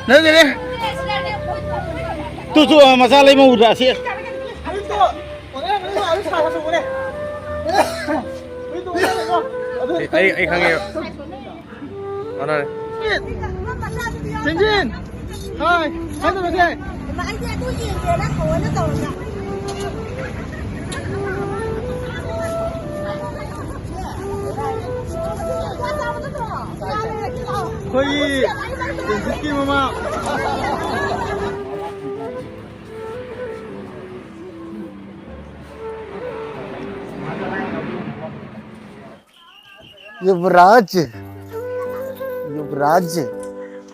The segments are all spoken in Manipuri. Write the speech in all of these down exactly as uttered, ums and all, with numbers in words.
ꯅꯠꯇꯦꯅꯦ꯫ ꯇꯨ, ꯇꯨ, ꯑ, ꯃꯆꯥ ꯂꯩꯃ ꯎꯗ꯭ꯔꯥ ꯁꯤ? ꯑꯩ, ꯑꯩ ꯈꯪꯉꯦ꯫ ꯀꯅꯥꯅꯦ? ꯆꯦꯟꯖꯤꯟ! ꯍꯥꯏ, ꯀꯥꯏ ꯇꯧꯔꯒꯦ? ꯑꯩꯗꯤ ꯑꯗꯨ ꯌꯦꯡꯒꯦꯅ ꯊꯑꯣꯏꯅ ꯇꯧꯔꯒ꯫ ꯑꯩꯈꯣꯏꯒꯤ ꯄ꯭ꯔꯤꯟꯁꯤꯞꯀꯤ ꯃꯃꯥ꯫ युवराज, युवराज,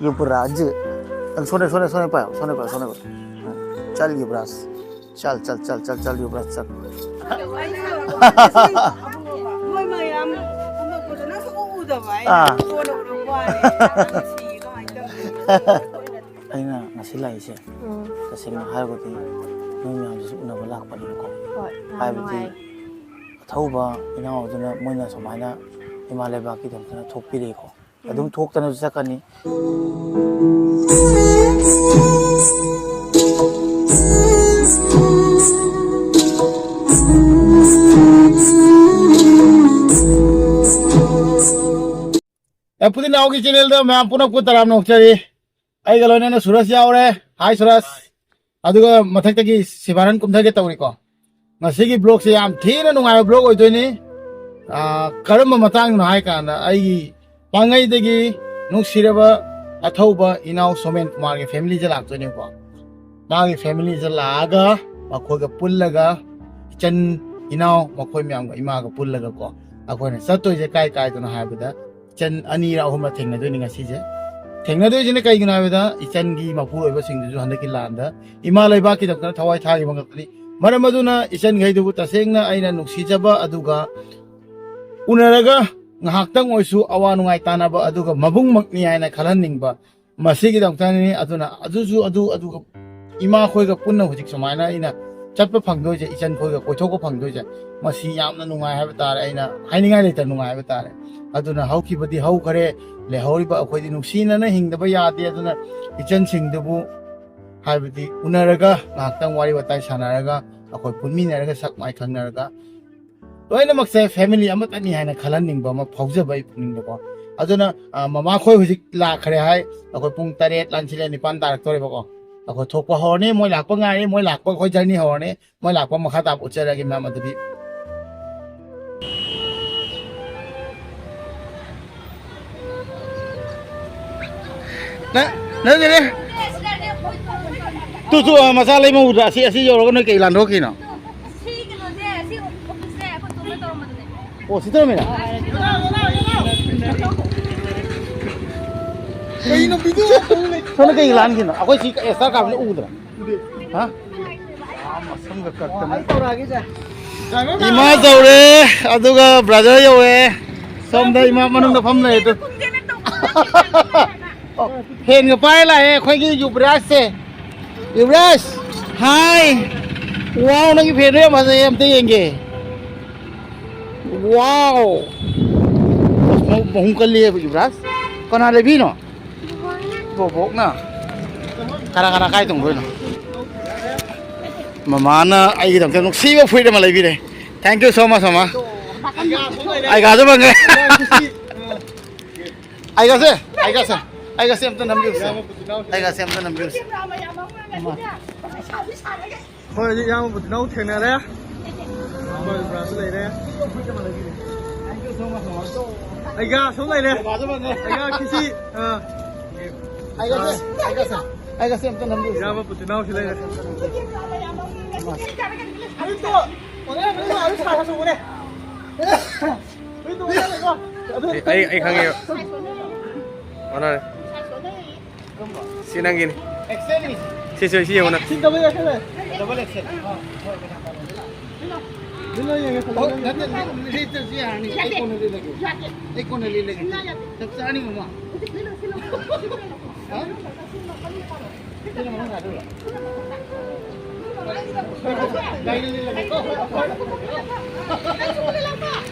युवराज। अब सोने, सोने, सोने पाओ, सोने पाओ, सोने पाओ। चल युवराज, चल, चल, चल, चल, चल युवराज, चल। ꯃꯣꯏ ꯃꯌꯥꯝ ꯐꯝꯃꯛꯄꯗꯣ ꯅꯪꯁꯨ ꯎ-, ꯎꯗꯕ ꯑꯩꯅ ꯑꯥ꯫ ꯀꯣꯟꯅ ꯎꯔꯛꯄ ꯋꯥꯅꯤ꯫ ꯅꯪ ꯁꯤ ꯀꯃꯥꯏꯅ ꯇꯧꯅꯤ? ꯑꯩꯅ ꯉꯁꯤ ꯂꯥꯛꯏꯁꯦ ꯎꯝ꯫ ꯇꯁꯦꯡꯅ ꯍꯥꯏꯔꯒꯗꯤ ꯅꯣꯏ ꯃꯌꯥꯝꯁꯤꯁꯨ ꯎꯅꯕ ꯂꯥꯛꯄꯅꯦꯕꯀꯣ꯫ ꯍꯣꯏ, ꯌꯥꯝ ꯍꯥꯏꯕꯗꯤ ꯅꯨꯡꯉꯥꯏ꯫ ꯑꯊꯧꯕ ꯏꯅꯥꯎ ꯑꯗꯨꯅ ꯃꯣꯏꯅ ꯁꯨꯃꯥꯏꯅ ꯏꯃꯥ ꯂꯩꯕꯥꯛꯀꯤꯗꯃꯛꯇ ꯊꯣꯛꯄꯤꯔꯛꯏꯀꯣ꯫ ꯑꯗꯨꯝ ꯊꯣꯛꯇꯅꯁꯨ ꯆꯠꯀꯅꯤ꯫ ꯑꯦ, ꯄꯨꯗꯤ ꯅꯥꯎꯒꯤ ꯆꯦꯅꯦꯜꯗ ꯃꯌꯥꯝ ꯄꯨꯝꯅꯃꯛꯄꯨ ꯇꯔꯥꯝꯅ ꯑꯣꯛꯆꯔꯤ꯫ ꯑꯩꯒ ꯂꯣꯏꯅꯅ ꯁꯨꯔꯖ ꯌꯥꯎꯔꯦ꯫ ꯍꯥꯏ ꯁꯨꯔꯖ꯫ ꯑꯗꯨꯒ ꯃꯊꯛꯇꯒꯤ ꯁꯤꯕꯥꯔꯟ ꯀꯨꯝꯊꯒꯦ ꯇꯧꯔꯤꯀꯣ꯫ ꯉꯁꯤꯒꯤ ꯕ꯭ꯂꯣꯛꯁꯦ ꯌꯥꯝ ꯊꯤꯅ ꯅꯨꯡꯉꯥꯏꯕ ꯕ꯭ꯂꯣꯛ ꯑꯣꯏꯗꯣꯏꯅꯤ꯫ ꯑꯥ, ꯀꯔꯝꯕ ꯃꯇꯥꯡꯅꯣ ꯍꯥꯏ ꯀꯥꯟꯗ ꯑꯩꯒꯤ ꯄꯥꯡꯉꯩꯗꯒꯤ ꯅꯨꯡꯁꯤꯔꯕ ꯑꯊꯧꯕ ꯏꯅꯥꯎ ꯁꯣꯃꯦꯟ ꯀꯨꯃꯥꯔꯒꯤ ꯐꯦꯃꯤꯂꯤꯁꯦ ꯂꯥꯛꯇꯣꯏꯅꯦꯀꯣ꯫ ꯃꯥꯒꯤ ꯐꯦꯃꯤꯂꯤꯁꯦ ꯂꯥꯛꯑꯒ ꯃꯈꯣꯏꯒ ꯄꯨꯜꯂꯒ ꯏꯆꯟ ꯏꯅꯥꯎ ꯃꯈꯣꯏ ꯃꯌꯥꯝꯒ ꯏꯃꯥꯒ ꯄꯨꯜꯂꯒꯀꯣ ꯑꯩꯈꯣꯏꯅ ꯆꯠꯇꯣꯏꯁꯦ ꯀꯥꯏ ꯀꯥꯏꯗꯅꯣ ꯍꯥꯏꯕꯗ ꯏꯆꯟ ꯑꯅꯤꯔ ꯑꯍꯨꯝꯔ ꯊꯦꯡꯅꯗꯣꯏꯅꯤ ꯉꯁꯤꯁꯦ꯫ ꯊꯦꯡꯅꯗꯣꯏꯁꯤꯅ ꯀꯩꯒꯤꯅꯣ ꯍꯥꯏꯕꯗ ꯏꯆꯟꯒꯤ ꯃꯄꯨꯔꯣꯏꯕꯁꯤꯡꯗꯨꯁꯨ ꯍꯟꯗꯛꯀꯤ ꯂꯥꯟꯗ ꯏꯃꯥ ꯂꯩꯕꯥꯛꯀꯤꯗꯃꯛꯇ ꯊꯋꯥꯏ ꯊꯥꯈꯤꯕ ꯉꯥꯛꯇꯅꯤ꯫ ꯃꯔꯝ ꯑꯗꯨꯅ ꯏꯆꯟꯈꯩꯗꯨꯕꯨ ꯇꯁꯦꯡꯅ ꯑꯩꯅ ꯅꯨꯡꯁꯤꯖꯕ ꯑꯗꯨꯒ ꯎꯅꯔꯒ ꯉꯥꯏꯍꯥꯛꯇꯪ ꯑꯣꯏꯁꯨ ꯑꯋꯥ ꯅꯨꯡꯉꯥꯏ ꯇꯥꯟꯅꯕ ꯑꯗꯨꯒ ꯃꯕꯨꯡꯃꯛꯅꯤ ꯍꯥꯏꯅ ꯈꯜꯍꯟꯅꯤꯡꯕ ꯃꯁꯤꯒꯤꯗꯃꯛꯇꯅꯤ꯫ ꯑꯗꯨꯅ ꯑꯗꯨꯁꯨ ꯑꯗꯨ, ꯑꯗꯨꯒ ꯏꯃꯥꯈꯣꯏꯒ ꯄꯨꯟꯅ ꯍꯧꯖꯤꯛ ꯁꯨꯃꯥꯏꯅ ꯑꯩꯅ ꯆꯠꯄ ꯐꯪꯗꯣꯏꯁꯦ, ꯏꯆꯟ ꯈꯣꯏꯒ ꯀꯣꯏꯊꯣꯛꯄ ꯐꯪꯗꯣꯏꯁꯦ, ꯃꯁꯤ ꯌꯥꯝꯅ ꯅꯨꯡꯉꯥꯏ ꯍꯥꯏꯕ ꯇꯥꯔꯦ꯫ ꯑꯩꯅ ꯍꯥꯏꯅꯤꯡꯉꯥꯏ ꯂꯩꯇꯅ ꯅꯨꯡꯉꯥꯏ ꯍꯥꯏꯕ ꯇꯥꯔꯦ꯫ ꯑꯗꯨꯅ ꯍꯧꯈꯤꯕꯗꯤ ꯍꯧꯈꯔꯦ, ꯂꯩꯍꯧꯔꯤꯕ ꯑꯩꯈꯣꯏꯗꯤ ꯅꯨꯡꯁꯤꯅꯅ ꯍꯤꯡꯗꯕ ꯌꯥꯗꯦ꯫ ꯑꯗꯨꯅ ꯏꯆꯟꯁꯤꯡꯗꯨꯕꯨ ꯍꯥꯏꯕꯗꯤ ꯎꯅꯔꯒ ꯉꯥꯏꯍꯥꯛꯇꯪ ꯋꯥꯔꯤ ꯋꯥꯇꯥꯏ ꯁꯥꯟꯅꯔꯒ, ꯑꯩꯈꯣꯏ ꯄꯨꯟꯃꯤꯟꯅꯔꯒ ꯁꯛ ꯃꯥꯏ ꯈꯪꯅꯔꯒ, ꯂꯣꯏꯅꯃꯛꯁꯦ ꯐꯦꯃꯤꯂꯤ ꯑꯃꯠꯇꯅꯤ ꯍꯥꯏꯅ ꯈꯜꯍꯟꯅꯤꯡꯕ ꯑꯃ ꯐꯥꯎꯖꯕ ꯑꯩ ꯄꯨꯛꯅꯤꯡꯗꯀꯣ꯫ ꯑꯗꯨꯅ ꯑ, ꯃꯃꯥ ꯈꯣꯏ ꯍꯧꯖꯤꯛ ꯂꯥꯛꯈ꯭ꯔꯦ ꯍꯥꯏ꯫ ꯑꯩꯈꯣꯏ ꯄꯨꯡ ꯇꯔꯦꯠ ꯂꯥꯟꯁꯤꯜꯂꯦ, ꯅꯤꯄꯥꯟ ꯇꯥꯔꯛꯇꯣꯔꯦꯕꯀꯣ꯫ ꯑꯩꯈꯣꯏ ꯊꯣꯛꯄ ꯍꯧꯔꯅꯤ, ꯃꯣꯏ ꯂꯥꯛꯄ ꯉꯥꯏꯔꯤ, ꯃꯣꯏ ꯂꯥꯛꯄ ꯑꯩꯈꯣꯏ ꯖꯔꯅꯤ ꯍꯧꯔꯅꯤ꯫ ꯃꯣꯏ ꯂꯥꯛꯄ ꯃꯈꯥ ꯇꯥꯕ ꯎꯠꯆꯔꯒꯦ ꯃꯌꯥꯝ꯫ ꯑꯗꯨꯗꯤ ꯅ-, ꯅꯠꯇꯦꯅꯦ꯫ ꯇꯨ, ꯇꯨ, ꯑ, ꯃꯆꯥ ꯂꯩꯃ ꯎꯗ꯭ꯔꯥ? ꯑꯁꯤ, ꯑꯁꯤ ꯌꯧꯔꯒ ꯅꯣꯏ ꯀꯩ ꯂꯥꯟꯊꯣꯛꯈꯤꯅꯣ? ꯁꯤ ꯀꯩꯅꯣꯁꯦ, ꯁꯤ ꯑꯣꯐꯤꯁꯁꯦ ꯑꯩꯈꯣꯏ ꯇꯣꯝꯅ ꯇꯧꯔꯝꯕꯗꯨꯅꯦ꯫ ꯑꯣ, ꯁꯤ ꯇꯧꯔꯝꯃꯤꯔꯥ? ꯀꯩꯅꯣ video ꯇꯧ ꯂꯩ? ꯁꯣꯝꯗ ꯀꯩ ꯂꯥꯟꯈꯤꯅꯣ? ꯑꯩꯈꯣꯏ ꯁꯤ ꯑꯦꯁꯇꯥꯔ ꯀꯥꯞꯄꯗ ꯎꯗ꯭ꯔꯥ? ꯍꯥ? ꯑꯥ, ꯃꯁꯝꯒ ꯀꯛꯇꯅ꯫ ꯑꯩ ꯇꯧꯔꯛꯑꯒꯦ, ꯁꯦ꯫ ꯏꯃꯥ ꯇꯧꯔꯦ, ꯑꯗꯨꯒ ꯕ꯭ꯔꯗꯔ ꯌꯧꯔꯦ꯫ ꯁꯣꯝꯗ ꯏꯃꯥ ꯃꯅꯨꯡꯗ ꯐꯝ ꯂꯩꯔꯦ ꯇꯨ꯫ ꯑꯣ, ꯐꯦꯟꯒ ꯄꯥꯏꯔ ꯂꯥꯛꯑꯦ ꯑꯩꯈꯣꯏꯒꯤ ꯌꯨꯕꯔꯥꯖꯁꯦ꯫ ꯌꯨꯕꯔꯥꯖ, ꯍꯥꯏ꯫ ꯋꯥꯎ, ꯅꯪꯒꯤ ꯐꯦꯟꯗꯣ ꯌꯥꯝ ꯐꯖꯩ, ꯑꯝꯇ ꯌꯦꯡꯒꯦ꯫ ꯋꯥꯎ꯫ ꯑꯁ, ꯃꯍꯨꯝ ꯀꯜꯂꯤꯑꯕ, ꯌꯨꯕꯔꯥꯖ꯫ ꯀꯅꯥ ꯂꯩꯕꯤꯅꯣ? ꯕꯣꯕꯣꯛꯅ꯫ ꯀꯅꯥ ꯀꯅꯥ ꯀꯥꯏ ꯇꯣꯡꯗꯣꯏꯅꯣ? ꯃꯃꯥꯅ ꯑꯩꯒꯤꯗꯃꯛꯇ ꯅꯨꯡꯁꯤꯕ ꯐꯨꯔꯤꯠ ꯑꯃ ꯂꯩꯕꯤꯔꯦ꯫ Thank you so much, ꯃꯃꯥ꯫ ꯑꯩꯒꯥꯁꯨ ꯐꯪꯉꯦ꯫ ꯑꯩꯒꯥꯁꯦ, ꯑꯩꯒꯥꯁꯦ, ꯑꯩꯒꯥꯁꯦ ꯑꯝꯇ ꯅꯝꯕꯤꯌꯨꯁꯦ꯫ ꯑꯩꯒꯥꯁꯦ ꯑꯝꯇ ꯅꯝꯕꯤꯌꯨꯁꯦ꯫ ꯃꯃꯥ꯫ ꯍꯣꯏ, ꯍꯧꯖꯤꯛ ꯏꯌꯥꯝꯕ ꯕꯨꯙꯤꯅꯥꯎ ꯊꯦꯡꯅꯔꯦ꯫ ꯍꯣꯏ, ꯕ꯭ꯔꯥꯁꯨ ꯂꯩꯔꯦ꯫ ꯑꯩꯒꯥ ꯁꯨꯝ ꯂꯩꯔꯦ꯫ ꯑꯩꯒꯥ ꯈꯤꯁꯤ꯫ ꯑꯥ꯫ ꯑꯩꯒꯥꯁꯦ, ꯑꯩꯒꯥꯁꯦ, ꯑꯩꯒꯥꯁꯦ ꯑꯝꯇ ꯅꯝꯕꯤꯌꯨ꯫ ꯏꯌꯥꯝꯕ ꯕꯨꯙꯤꯅꯥꯎꯁꯨ ꯂꯩꯔꯦ꯫ ꯑꯩ, ꯑꯩ, ꯑꯩ ꯈꯪꯉꯦꯕ꯫ ꯑꯣꯟꯅꯔꯦ꯫ ꯁꯤ ꯅꯪꯒꯤꯅꯤ꯫ ꯑꯦꯛꯁꯦꯜꯅꯤ꯫ ꯁꯤ, ꯁꯤ, ꯁꯤ ꯌꯦꯡꯉꯨ ꯅꯪ꯫ ꯁꯤ ꯗꯕꯜ ꯑꯦꯛꯁꯦꯜ꯫ Double X L. ꯑꯥ, ꯍꯣꯏ, ꯍꯣꯏ, ꯍꯣꯏ꯫ ꯂꯤꯠꯂꯣ ꯌꯦꯡꯒꯦ, ꯐꯖꯅ ꯑꯣ, ꯂꯤꯠꯂꯣ꯫ ꯅꯠꯇꯦ, ꯅꯪ ꯂꯤꯠꯇ꯭ꯔꯁꯨ ꯌꯥꯔꯅꯤ꯫ ꯑꯩ ꯀꯣꯟꯅ ꯂꯤꯠꯂꯒꯦ꯫ ꯌꯥꯗꯦ꯫ ꯑꯩ ꯀꯣꯟꯅ ꯂꯤꯠꯂꯒꯦ꯫ ꯁꯨꯡꯌꯥ ꯌꯥꯗꯦ꯫ ꯆꯞ ꯆꯥꯔꯅꯤ, ꯃꯃꯥ꯫ ꯂꯤꯠꯂꯣ, ꯂꯤꯠꯂꯣ꯫ ꯍꯥ? ꯁꯤꯅ ꯃꯅꯨꯡ ꯊꯥꯗꯣꯏꯔꯣ?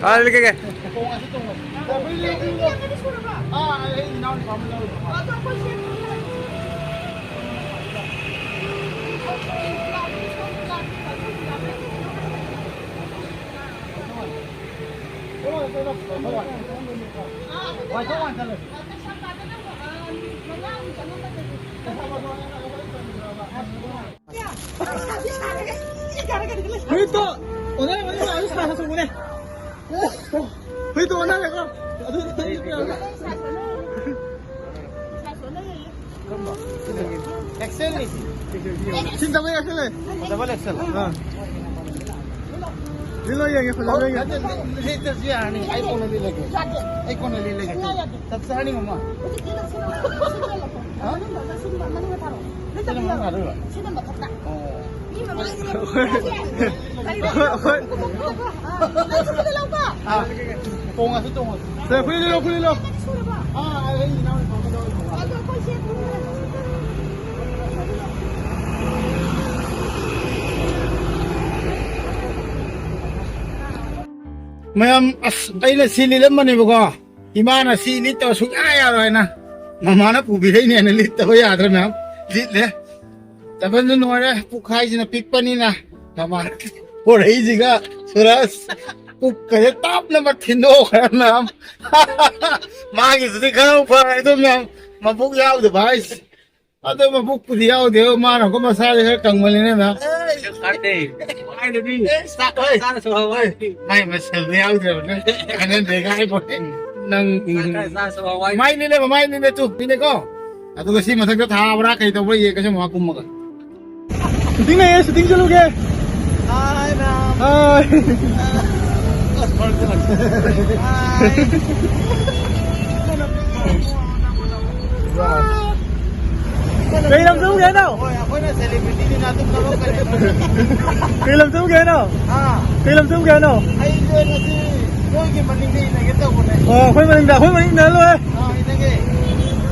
ꯀꯥꯏ ꯂꯩꯒꯦ? ꯐꯨꯔꯤꯠꯇꯣ ꯑꯣꯟꯅꯔꯝꯒꯅꯤ, ꯑꯗꯨ ꯁꯥ ꯁꯥ ꯆꯨꯝꯕꯅꯦ꯫ ꯐꯨꯔꯤꯠꯇꯣ ꯑꯣꯟꯅꯔꯦꯀꯣ꯫ ꯑꯗꯨ ꯅꯪꯒꯤ ꯄꯤꯔꯛꯑꯣ꯫ ꯑꯦꯛꯁꯦꯜꯅꯤ ꯁꯤ꯫ ꯁꯤ ꯗꯕꯜ ꯑꯦꯛꯁꯦꯜ ꯂꯩ꯫ Double X L. ꯑꯥ꯫ ꯂꯤꯠꯂꯣ ꯌꯦꯡꯒꯦ, ꯐꯖꯕ꯭ꯔꯥ ꯌꯦꯡꯒꯦ꯫ ꯅꯠꯇꯦ, ꯂꯤꯠꯇ꯭ꯔꯁꯨ ꯌꯥꯔꯅꯤ꯫ ꯑꯩ ꯀꯣꯟꯅ ꯂꯤꯠꯂꯒꯦ꯫ ꯌꯥꯗꯦ꯫ ꯑꯩ ꯀꯣꯟꯅ ꯂꯤꯠꯂꯒꯦ꯫ ꯁꯨꯡꯌꯥ ꯌꯥꯗꯦ꯫ ꯆꯞ ꯆꯥꯔꯅꯤ, ꯃꯃꯥ꯫ ꯍꯧꯖꯤꯛ ꯂꯤꯠꯂꯁꯤ꯫ ꯁꯤꯗ ꯂꯧꯊꯣꯛ꯫ ꯍꯥ? ꯁꯤꯗ ꯂꯧꯊꯣꯛ꯫ ꯁꯤꯗ ꯃꯅꯨꯡꯗ ꯊꯥꯔꯛꯑꯣ꯫ ꯁꯤꯗ ꯃꯅꯨꯡꯗ ꯊꯥꯔꯛꯑꯣ꯫ ꯑꯣ꯫ ꯃꯤ ꯃꯃꯥꯡꯁꯤꯗ ꯀꯔꯤꯕ? ꯍꯣꯏ, ꯍꯣꯏ꯫ ꯑꯥ, ꯅꯪꯁꯨ ꯁꯤꯗ ꯂꯧꯀꯣ꯫ ꯑꯥ, ꯇꯣꯡꯉꯁꯤ, ꯇꯣꯡꯉꯁꯤ꯫ ꯁꯦ, ꯐꯨꯔꯤꯠ ꯂꯤꯠꯂꯣ, ꯐꯨꯔꯤꯠ ꯂꯤꯠꯂꯣ꯫ ꯁꯨꯔꯕꯣ? ꯑꯥ, ꯑꯩ ꯏꯅꯥꯎ ꯅꯨꯄꯥ ꯑꯃ ꯂꯧꯔꯦ꯫ ꯑꯗꯣ ꯑꯩꯈꯣꯏ ꯁꯦ ꯐꯨꯔꯤꯠ ꯂꯤꯠꯂꯣ꯫ ꯃꯌꯥꯝ, ꯑꯁ, ꯑꯩꯅ ꯁꯤ ꯂꯤꯠꯂꯝꯕꯅꯦꯕꯀꯣ꯫ ꯏꯃꯥꯅ ꯁꯤ ꯂꯤꯠꯇꯕ ꯁꯨꯡꯌꯥ ꯌꯥꯔꯣꯏ ꯍꯥꯏꯅ꯫ ꯃꯃꯥꯅ ꯄꯨꯕꯤꯔꯛꯏꯅꯦꯅ ꯂꯤꯠꯇꯕ ꯌꯥꯗ꯭ꯔꯦ ꯃꯌꯥꯝ꯫ ꯂꯤꯠꯂꯦ꯫ ꯇꯥꯕꯜꯁꯨ ꯅꯨꯡꯉꯥꯏꯔꯦ꯫ ꯄꯨꯈꯥꯏꯁꯤꯅ ꯄꯤꯛꯄꯅꯤꯅ꯫ ꯃꯃꯥꯅ ꯄꯣꯔꯛꯏꯁꯤꯒ ꯁꯨꯔꯁ꯫ ꯄꯨꯛꯀꯁꯦ ꯇꯥꯞꯅꯕ ꯊꯤꯟꯗꯣꯛꯈ꯭ꯔꯦ ꯃꯌꯥꯝ꯫ ꯃꯥꯒꯤꯗꯨꯗꯤ ꯈꯔ ꯐꯔꯦ ꯑꯗꯨ ꯃꯌꯥꯝ꯫ ꯃꯕꯨꯛ ꯌꯥꯎꯗꯕ ꯍꯥꯏꯁꯦ꯫ ꯑꯗꯣ ꯃꯕꯨꯛꯄꯨꯗꯤ ꯌꯥꯎꯗꯦ, ꯃꯥꯅꯀꯣ ꯃꯁꯥꯁꯦ ꯈꯔ ꯀꯪꯃꯜꯂꯤꯅꯦ ꯃꯌꯥꯝ꯫ ꯀꯥꯏꯗꯩ? ꯃꯥꯏꯗꯨꯗꯤ ꯆꯥꯛ ꯈꯔ ꯆꯥꯔꯁꯨ ꯍꯋꯥꯏ꯫ ꯃꯥꯏ ꯃꯁꯜꯗꯤ ꯌꯥꯎꯗ꯭ꯔꯕꯅꯦ꯫ ꯀꯥꯟꯅꯗꯦ ꯍꯥꯏꯕꯣ꯫ ꯅꯪ ꯆꯥꯛ ꯈꯔ ꯆꯥꯔꯁꯨ ꯍꯋꯥꯏ꯫ ꯃꯥꯏꯅꯤꯅꯦ, ꯃꯃꯥꯏꯅꯤꯅꯦ, ꯇꯨ, ꯃꯤꯅꯦꯀꯣ꯫ ꯑꯗꯨꯒ ꯁꯤ ꯃꯊꯛꯇ ꯊꯥꯕ꯭ꯔꯥ ꯀꯩ ꯇꯧꯕ꯭ꯔꯥ ꯌꯦꯡꯒꯦ ꯁꯤ ꯃꯥ ꯀꯨꯝꯃꯒ꯫ ꯁꯨꯇꯤꯡ ꯂꯩꯌꯦ, ꯁꯨꯇꯤꯡ ꯆꯠꯂꯨꯒꯦ꯫ ꯍꯥꯏ, ꯃꯌꯥꯝ꯫ ꯍꯥꯏ꯫ ꯑꯁ, ꯃꯔꯛꯇ ꯂꯥꯛꯁꯜꯂꯦ꯫ ꯍꯥꯏ꯫ ꯀꯩ ꯂꯝ ꯆꯠꯂꯨꯒꯦ ꯍꯥꯏꯅꯣ? ꯍꯣꯏ, ꯑꯩꯈꯣꯏꯅ celebrityꯅꯤꯅ ꯑꯗꯨꯝ ꯅꯝꯃꯛꯀꯅꯤ꯫ ꯀꯩ ꯂꯝ ꯆꯠꯂꯨꯒꯦ ꯍꯥꯏꯅꯣ? ꯍꯥ? ꯀꯩ ꯂꯝ ꯆꯠꯂꯨꯒꯦ ꯍꯥꯏꯅꯣ? ꯑꯩꯁꯦ ꯉꯁꯤ ꯅꯣꯏꯒꯤ ꯃꯅꯤꯡꯗ ꯏꯟꯅꯒꯦ ꯇꯧꯕꯅꯦ꯫ ꯑꯣ, ꯑꯩꯈꯣꯏ ꯃꯅꯤꯡꯗ, ꯑꯩꯈꯣꯏ ꯃꯅꯤꯡꯗ ꯂꯣꯏ꯫ ꯑꯥ, ꯏꯟꯅꯒꯦ꯫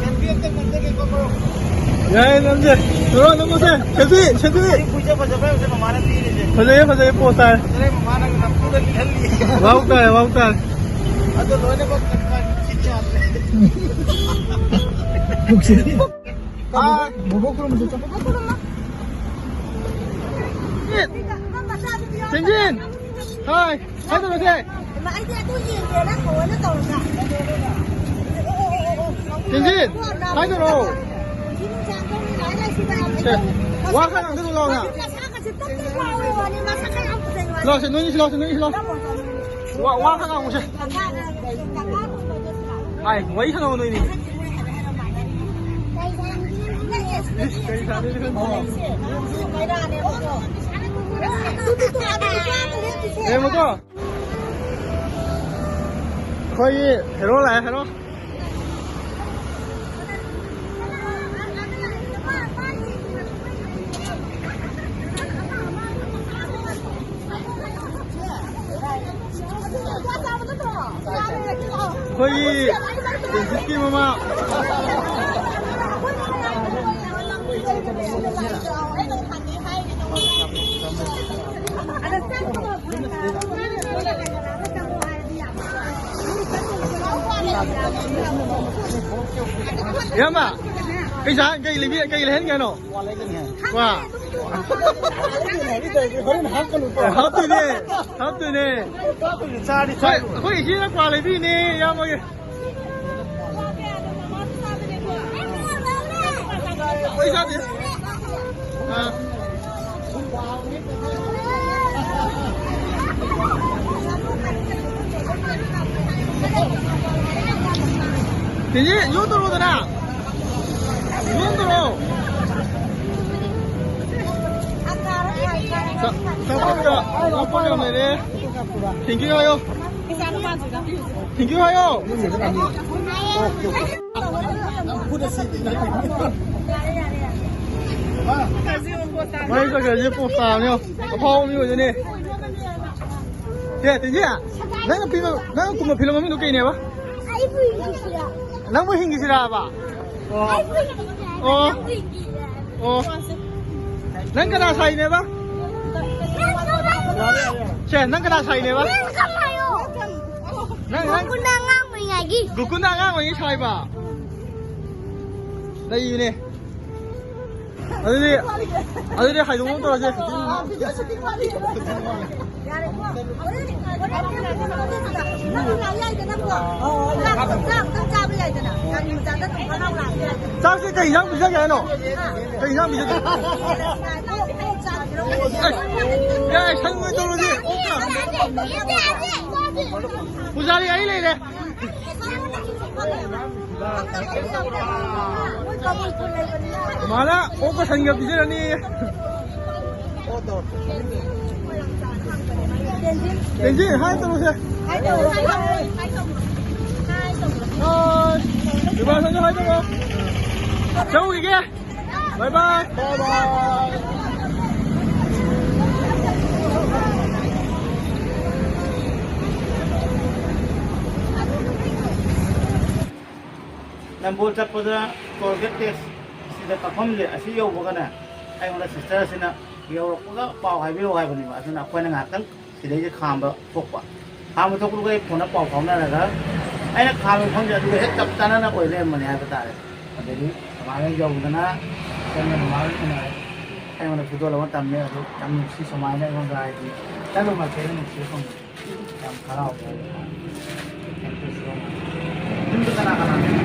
Selfie ꯑꯝꯇ ꯅꯝꯖꯒꯦꯀꯣ, ꯃꯔꯨꯞ꯫ ꯌꯥꯏ, ꯅꯝꯁꯦ꯫ ꯅꯣꯔꯣ, ꯅꯝꯃꯣꯁꯦ꯫ Selfie, selfie. ꯁꯤ ꯀꯨꯏꯖ ꯐꯖꯕ ꯍꯥꯏꯕꯁꯦ ꯃꯃꯥꯅ ꯄꯤꯔꯤꯁꯦ꯫ ꯐꯖꯩꯌꯦ, ꯐꯖꯩꯌꯦ, ꯄꯣꯁ ꯇꯥꯔꯦ꯫ ꯐꯖꯔꯦ, ꯃꯃꯥꯅ ꯅꯝꯐꯨꯗ ꯄꯤꯍꯜꯂꯤ꯫ ꯋꯥꯎ ꯇꯥꯔꯦ, ꯋꯥꯎ ꯇꯥꯔꯦ꯫ ꯑꯗꯣ ꯂꯣꯏꯅꯃꯛ ꯆꯤꯠ ꯌꯥꯗ꯭ꯔꯦ꯫ ꯄꯨꯛꯁꯤ꯫ ꯑꯥ, ꯕꯣꯕꯣꯛ ꯈꯨꯔꯨꯝꯕꯁꯨ ꯆꯠꯄ꯫ ꯆꯦꯟꯖꯤꯟ! ꯍꯥꯏ! ꯍꯥꯏꯗꯧꯔꯁꯦ! ꯏꯃꯥ, ꯑꯩꯗꯤ ꯑꯗꯨ ꯌꯦꯡꯒꯦꯅ ꯊꯑꯣꯏꯅ ꯇꯧꯔꯒ꯫ ꯆꯦꯟꯖꯤꯟ! ꯍꯥꯏꯗꯧꯔꯣ! ꯁꯤ ꯅꯨꯡꯁꯥꯡ ꯊꯣꯛꯅ ꯂꯥꯏꯔꯤꯛ ꯂꯥꯏꯁꯨ ꯇꯝꯕ ꯁꯦ, ꯋꯥ ꯈꯔ ꯉꯥꯡꯁꯤꯜꯂꯨ ꯂꯥꯎꯅ꯫ ꯃꯁꯥꯒꯁꯦ ꯇꯞ ꯇꯞ ꯂꯥꯎꯔꯦ ꯋꯥꯅꯤ, ꯃꯁꯛꯀ ꯌꯥꯝ ꯐꯖꯩ ꯋꯥꯅꯤ꯫ ꯂꯥꯎꯁꯦ, ꯅꯣꯏꯅꯤꯁꯤ ꯂꯥꯎꯁꯦ, ꯅꯣꯏꯅꯤꯁꯤ ꯂꯥꯎ꯫ ꯋꯥ, ꯋꯥ ꯈꯔ ꯉꯥꯡꯉꯨꯁꯦ꯫ ꯍꯥꯏ, ꯋꯥꯔꯤ ꯁꯥꯟꯅꯧ ꯅꯣꯏꯅꯤ꯫ ꯏꯁ, ꯀꯔꯤ ꯁꯥꯟꯅꯗꯣꯏꯅꯣ ꯈꯪꯗꯦ꯫ ꯌꯦꯡꯉꯨꯀꯣ꯫ ꯑꯩꯈꯣꯏꯒꯤ ꯍꯦꯔꯣ ꯂꯥꯛꯑꯦ, ꯍꯦꯔꯣ꯫ ꯑꯩꯈꯣꯏꯒꯤ ꯇꯦꯟꯖꯤꯠꯀꯤ ꯃꯃꯥ꯫ ꯏꯌꯥꯝꯕ, ꯀꯩ ꯆꯥ-, ꯀꯩ ꯂꯩꯕꯤ-, ꯀꯩ ꯂꯩꯍꯟꯒꯦ ꯍꯥꯏꯅꯣ? ꯀ꯭ꯋꯥ꯫ ꯍꯣꯔꯦꯟ ꯍꯥꯞꯀꯅꯨꯀꯣ꯫ ꯍꯥꯞꯇꯣꯏꯅꯦ, ꯍꯥꯞꯇꯣꯏꯅꯦ꯫ ꯆꯥꯔꯗꯤ ꯑꯩꯈꯣꯏ, ꯆꯥꯔꯣꯏ꯫ ꯑꯩꯈꯣꯏ ꯏꯆꯦꯅ ꯀ꯭ꯋꯥ ꯂꯩꯕꯤꯅꯦ, ꯏꯌꯥꯝꯕꯒꯤ꯫ ꯑꯩ ꯆꯥꯗꯦ꯫ ꯑꯥ꯫ ꯆꯦꯆꯦ, ꯌꯣꯠꯇꯔꯣꯗꯅ꯫ ꯌꯣꯠꯇꯔꯣ꯫ ꯆꯥ-, ꯆꯥꯎꯈꯠꯄ, ꯆꯥꯎꯈꯠꯄ ꯌꯥꯝ ꯂꯩꯔꯦ꯫ Thank you ꯍꯥꯏꯌꯣ꯫ Thank you ꯍꯥꯏꯌꯣ꯫ ꯃꯥꯏ ꯆꯠꯈ꯭ꯔꯁꯦ ꯄꯣꯁ ꯇꯥꯕꯅꯦ꯫ ꯑꯐꯥꯎꯕ ꯃꯤ ꯑꯣꯏꯗꯣꯏꯅꯦ꯫ ꯇꯦ, ꯇꯦꯟꯖꯤ, ꯅꯪꯅ ꯄꯤꯕ, ꯅꯪꯅ ꯀꯨꯝꯕ ꯐꯤꯂꯝ ꯃꯃꯤꯡꯗꯣ ꯀꯩꯅꯦꯕ? ꯑꯩꯕꯨ ꯍꯤꯡꯁꯤꯔꯥ? ꯅꯪꯕꯨ ꯍꯤꯡꯈꯤꯁꯤꯔꯥꯕ? ꯑꯣ꯫ ꯑꯩꯕꯨ ꯍꯤꯡꯁꯤꯔꯥ? ꯑꯣ꯫ ꯑꯣ꯫ ꯅꯪ ꯀꯅꯥ ꯁꯥꯏꯅꯦꯕ? ꯁꯦ, ꯅꯪ ꯀꯅꯥ ꯁꯥꯏꯅꯦꯕ? ꯅꯪ, ꯅꯪ ꯒꯣꯀꯨꯟꯗ ꯑꯉꯥꯡ ꯑꯣꯏꯔꯤꯉꯩꯒꯤ꯫ ꯒꯣꯀꯨꯟꯗ ꯑꯉꯥꯡ ꯑꯣꯏꯔꯤꯉꯩ ꯁꯥꯏꯕ? ꯂꯩꯕꯅꯦ꯫ ꯑꯗꯨꯗꯤ, ꯑꯗꯨꯗꯤ ꯍꯥꯏꯗꯣꯛꯅꯕ ꯇꯧꯔꯁꯦ꯫ ꯌꯥꯔꯦꯀꯣ? ꯍꯣꯔꯦꯟ, ꯍꯣꯔꯦꯟ ꯅꯪ ꯂꯥꯛ ꯌꯥꯏꯗꯅꯀꯣ? ꯆꯥꯛ ꯑꯝꯇꯪ ꯆꯥꯕ ꯌꯥꯏꯗꯅ? ꯒꯥꯔꯤ ꯃꯆꯥꯗ ꯑꯗꯨꯝ ꯐꯠ ꯂꯥꯎ ꯂꯥꯛꯄ ꯌꯥꯏꯗꯅ? ꯆꯥꯛꯁꯦ ꯀꯩ ꯏꯟꯖꯥꯡ ꯄꯤꯖꯒꯦ ꯍꯥꯏꯅꯣ? ꯀꯩ ꯏꯟꯖꯥꯡ ꯄꯤꯖꯒꯦ? ꯑꯦ, ꯌꯥꯏ, ꯁꯟ ꯑꯣꯏꯅ ꯇꯧꯔꯁꯦ꯫ ꯑꯣꯛꯀ꯫ ꯄꯨꯖꯥꯔꯤ, ꯑꯩ ꯂꯩꯔꯦ꯫ ꯃꯥꯅ ꯑꯣꯛꯀ ꯁꯟꯒ ꯄꯤꯖꯔꯅꯤ꯫ ꯇꯦꯟꯖꯤꯟ, ꯍꯥꯏ ꯇꯧꯔꯨꯁꯦ꯫ ꯍꯥꯏ꯫ ꯕꯤꯕꯥꯁꯟꯁꯨ ꯍꯥꯏ ꯇꯧꯔꯣ꯫ ꯆꯧꯈꯤꯒꯦ꯫ ꯕꯥꯏ ꯕꯥꯏ꯫ ꯕꯥꯏ ꯕꯥꯏ꯫ ꯅꯝꯕꯣꯜ ꯆꯠꯄꯗ ꯇꯣꯜ ꯒꯦꯠ ꯇꯦꯛꯁ ꯁꯤꯗ ꯀꯛꯐꯝꯁꯦ ꯑꯁꯤ ꯌꯧꯕꯒꯅꯦ, ꯑꯩꯉꯣꯟꯗ ꯁꯤꯁꯇꯔ ꯑꯁꯤꯅ ꯌꯧꯔꯛꯄꯒ ꯄꯥꯎ ꯍꯥꯏꯕꯤꯔꯛꯑꯣ ꯍꯥꯏꯕꯅꯦꯕ꯫ ꯑꯗꯨꯅ ꯑꯩꯈꯣꯏꯅ ꯉꯥꯏꯍꯥꯛꯇꯪ ꯁꯤꯗꯩꯁꯦ ꯈꯥꯝꯕ ꯊꯣꯛꯄ꯫ ꯈꯥꯝꯕ ꯊꯣꯛꯄꯗꯨꯒ ꯑꯩ ꯐꯣꯟꯗ ꯄꯥꯎ ꯐꯥꯎꯅꯔꯒ ꯑꯩꯅ ꯈꯥꯝꯕ ꯃꯐꯝꯁꯦ ꯑꯗꯨꯒ ꯍꯦꯛ ꯆꯞ ꯆꯥꯟꯅꯅ ꯑꯣꯏ ꯂꯩꯔꯝꯕꯅꯦ ꯍꯥꯏꯕ ꯇꯥꯔꯦ꯫ ꯑꯗꯒꯤ ꯁꯨꯃꯥꯏꯅ ꯌꯧꯗꯅ ꯏꯆꯟꯒ ꯃꯃꯥꯒ ꯎꯅꯔꯦ꯫ ꯑꯩꯉꯣꯟꯗ ꯈꯨꯗꯣꯜ ꯑꯃ ꯇꯝꯃꯦ꯫ ꯑꯗꯨ ꯌꯥꯝ ꯅꯨꯡꯁꯤ ꯁꯨꯃꯥꯏꯅ ꯑꯩꯉꯣꯟꯗ ꯍꯥꯏꯗꯤ ꯆꯠꯂꯨ ꯃꯥꯏꯀꯩꯗ ꯅꯨꯡꯁꯤꯕ ꯐꯪꯕꯗꯣ꯫ ꯌꯥꯝ ꯍꯔꯥꯎꯕ ꯍꯥꯏꯕ ꯇꯥꯔꯦ꯫ Thank you so much. ꯌꯨꯝꯗ ꯀꯅꯥ ꯀꯅꯥ ꯂꯩ?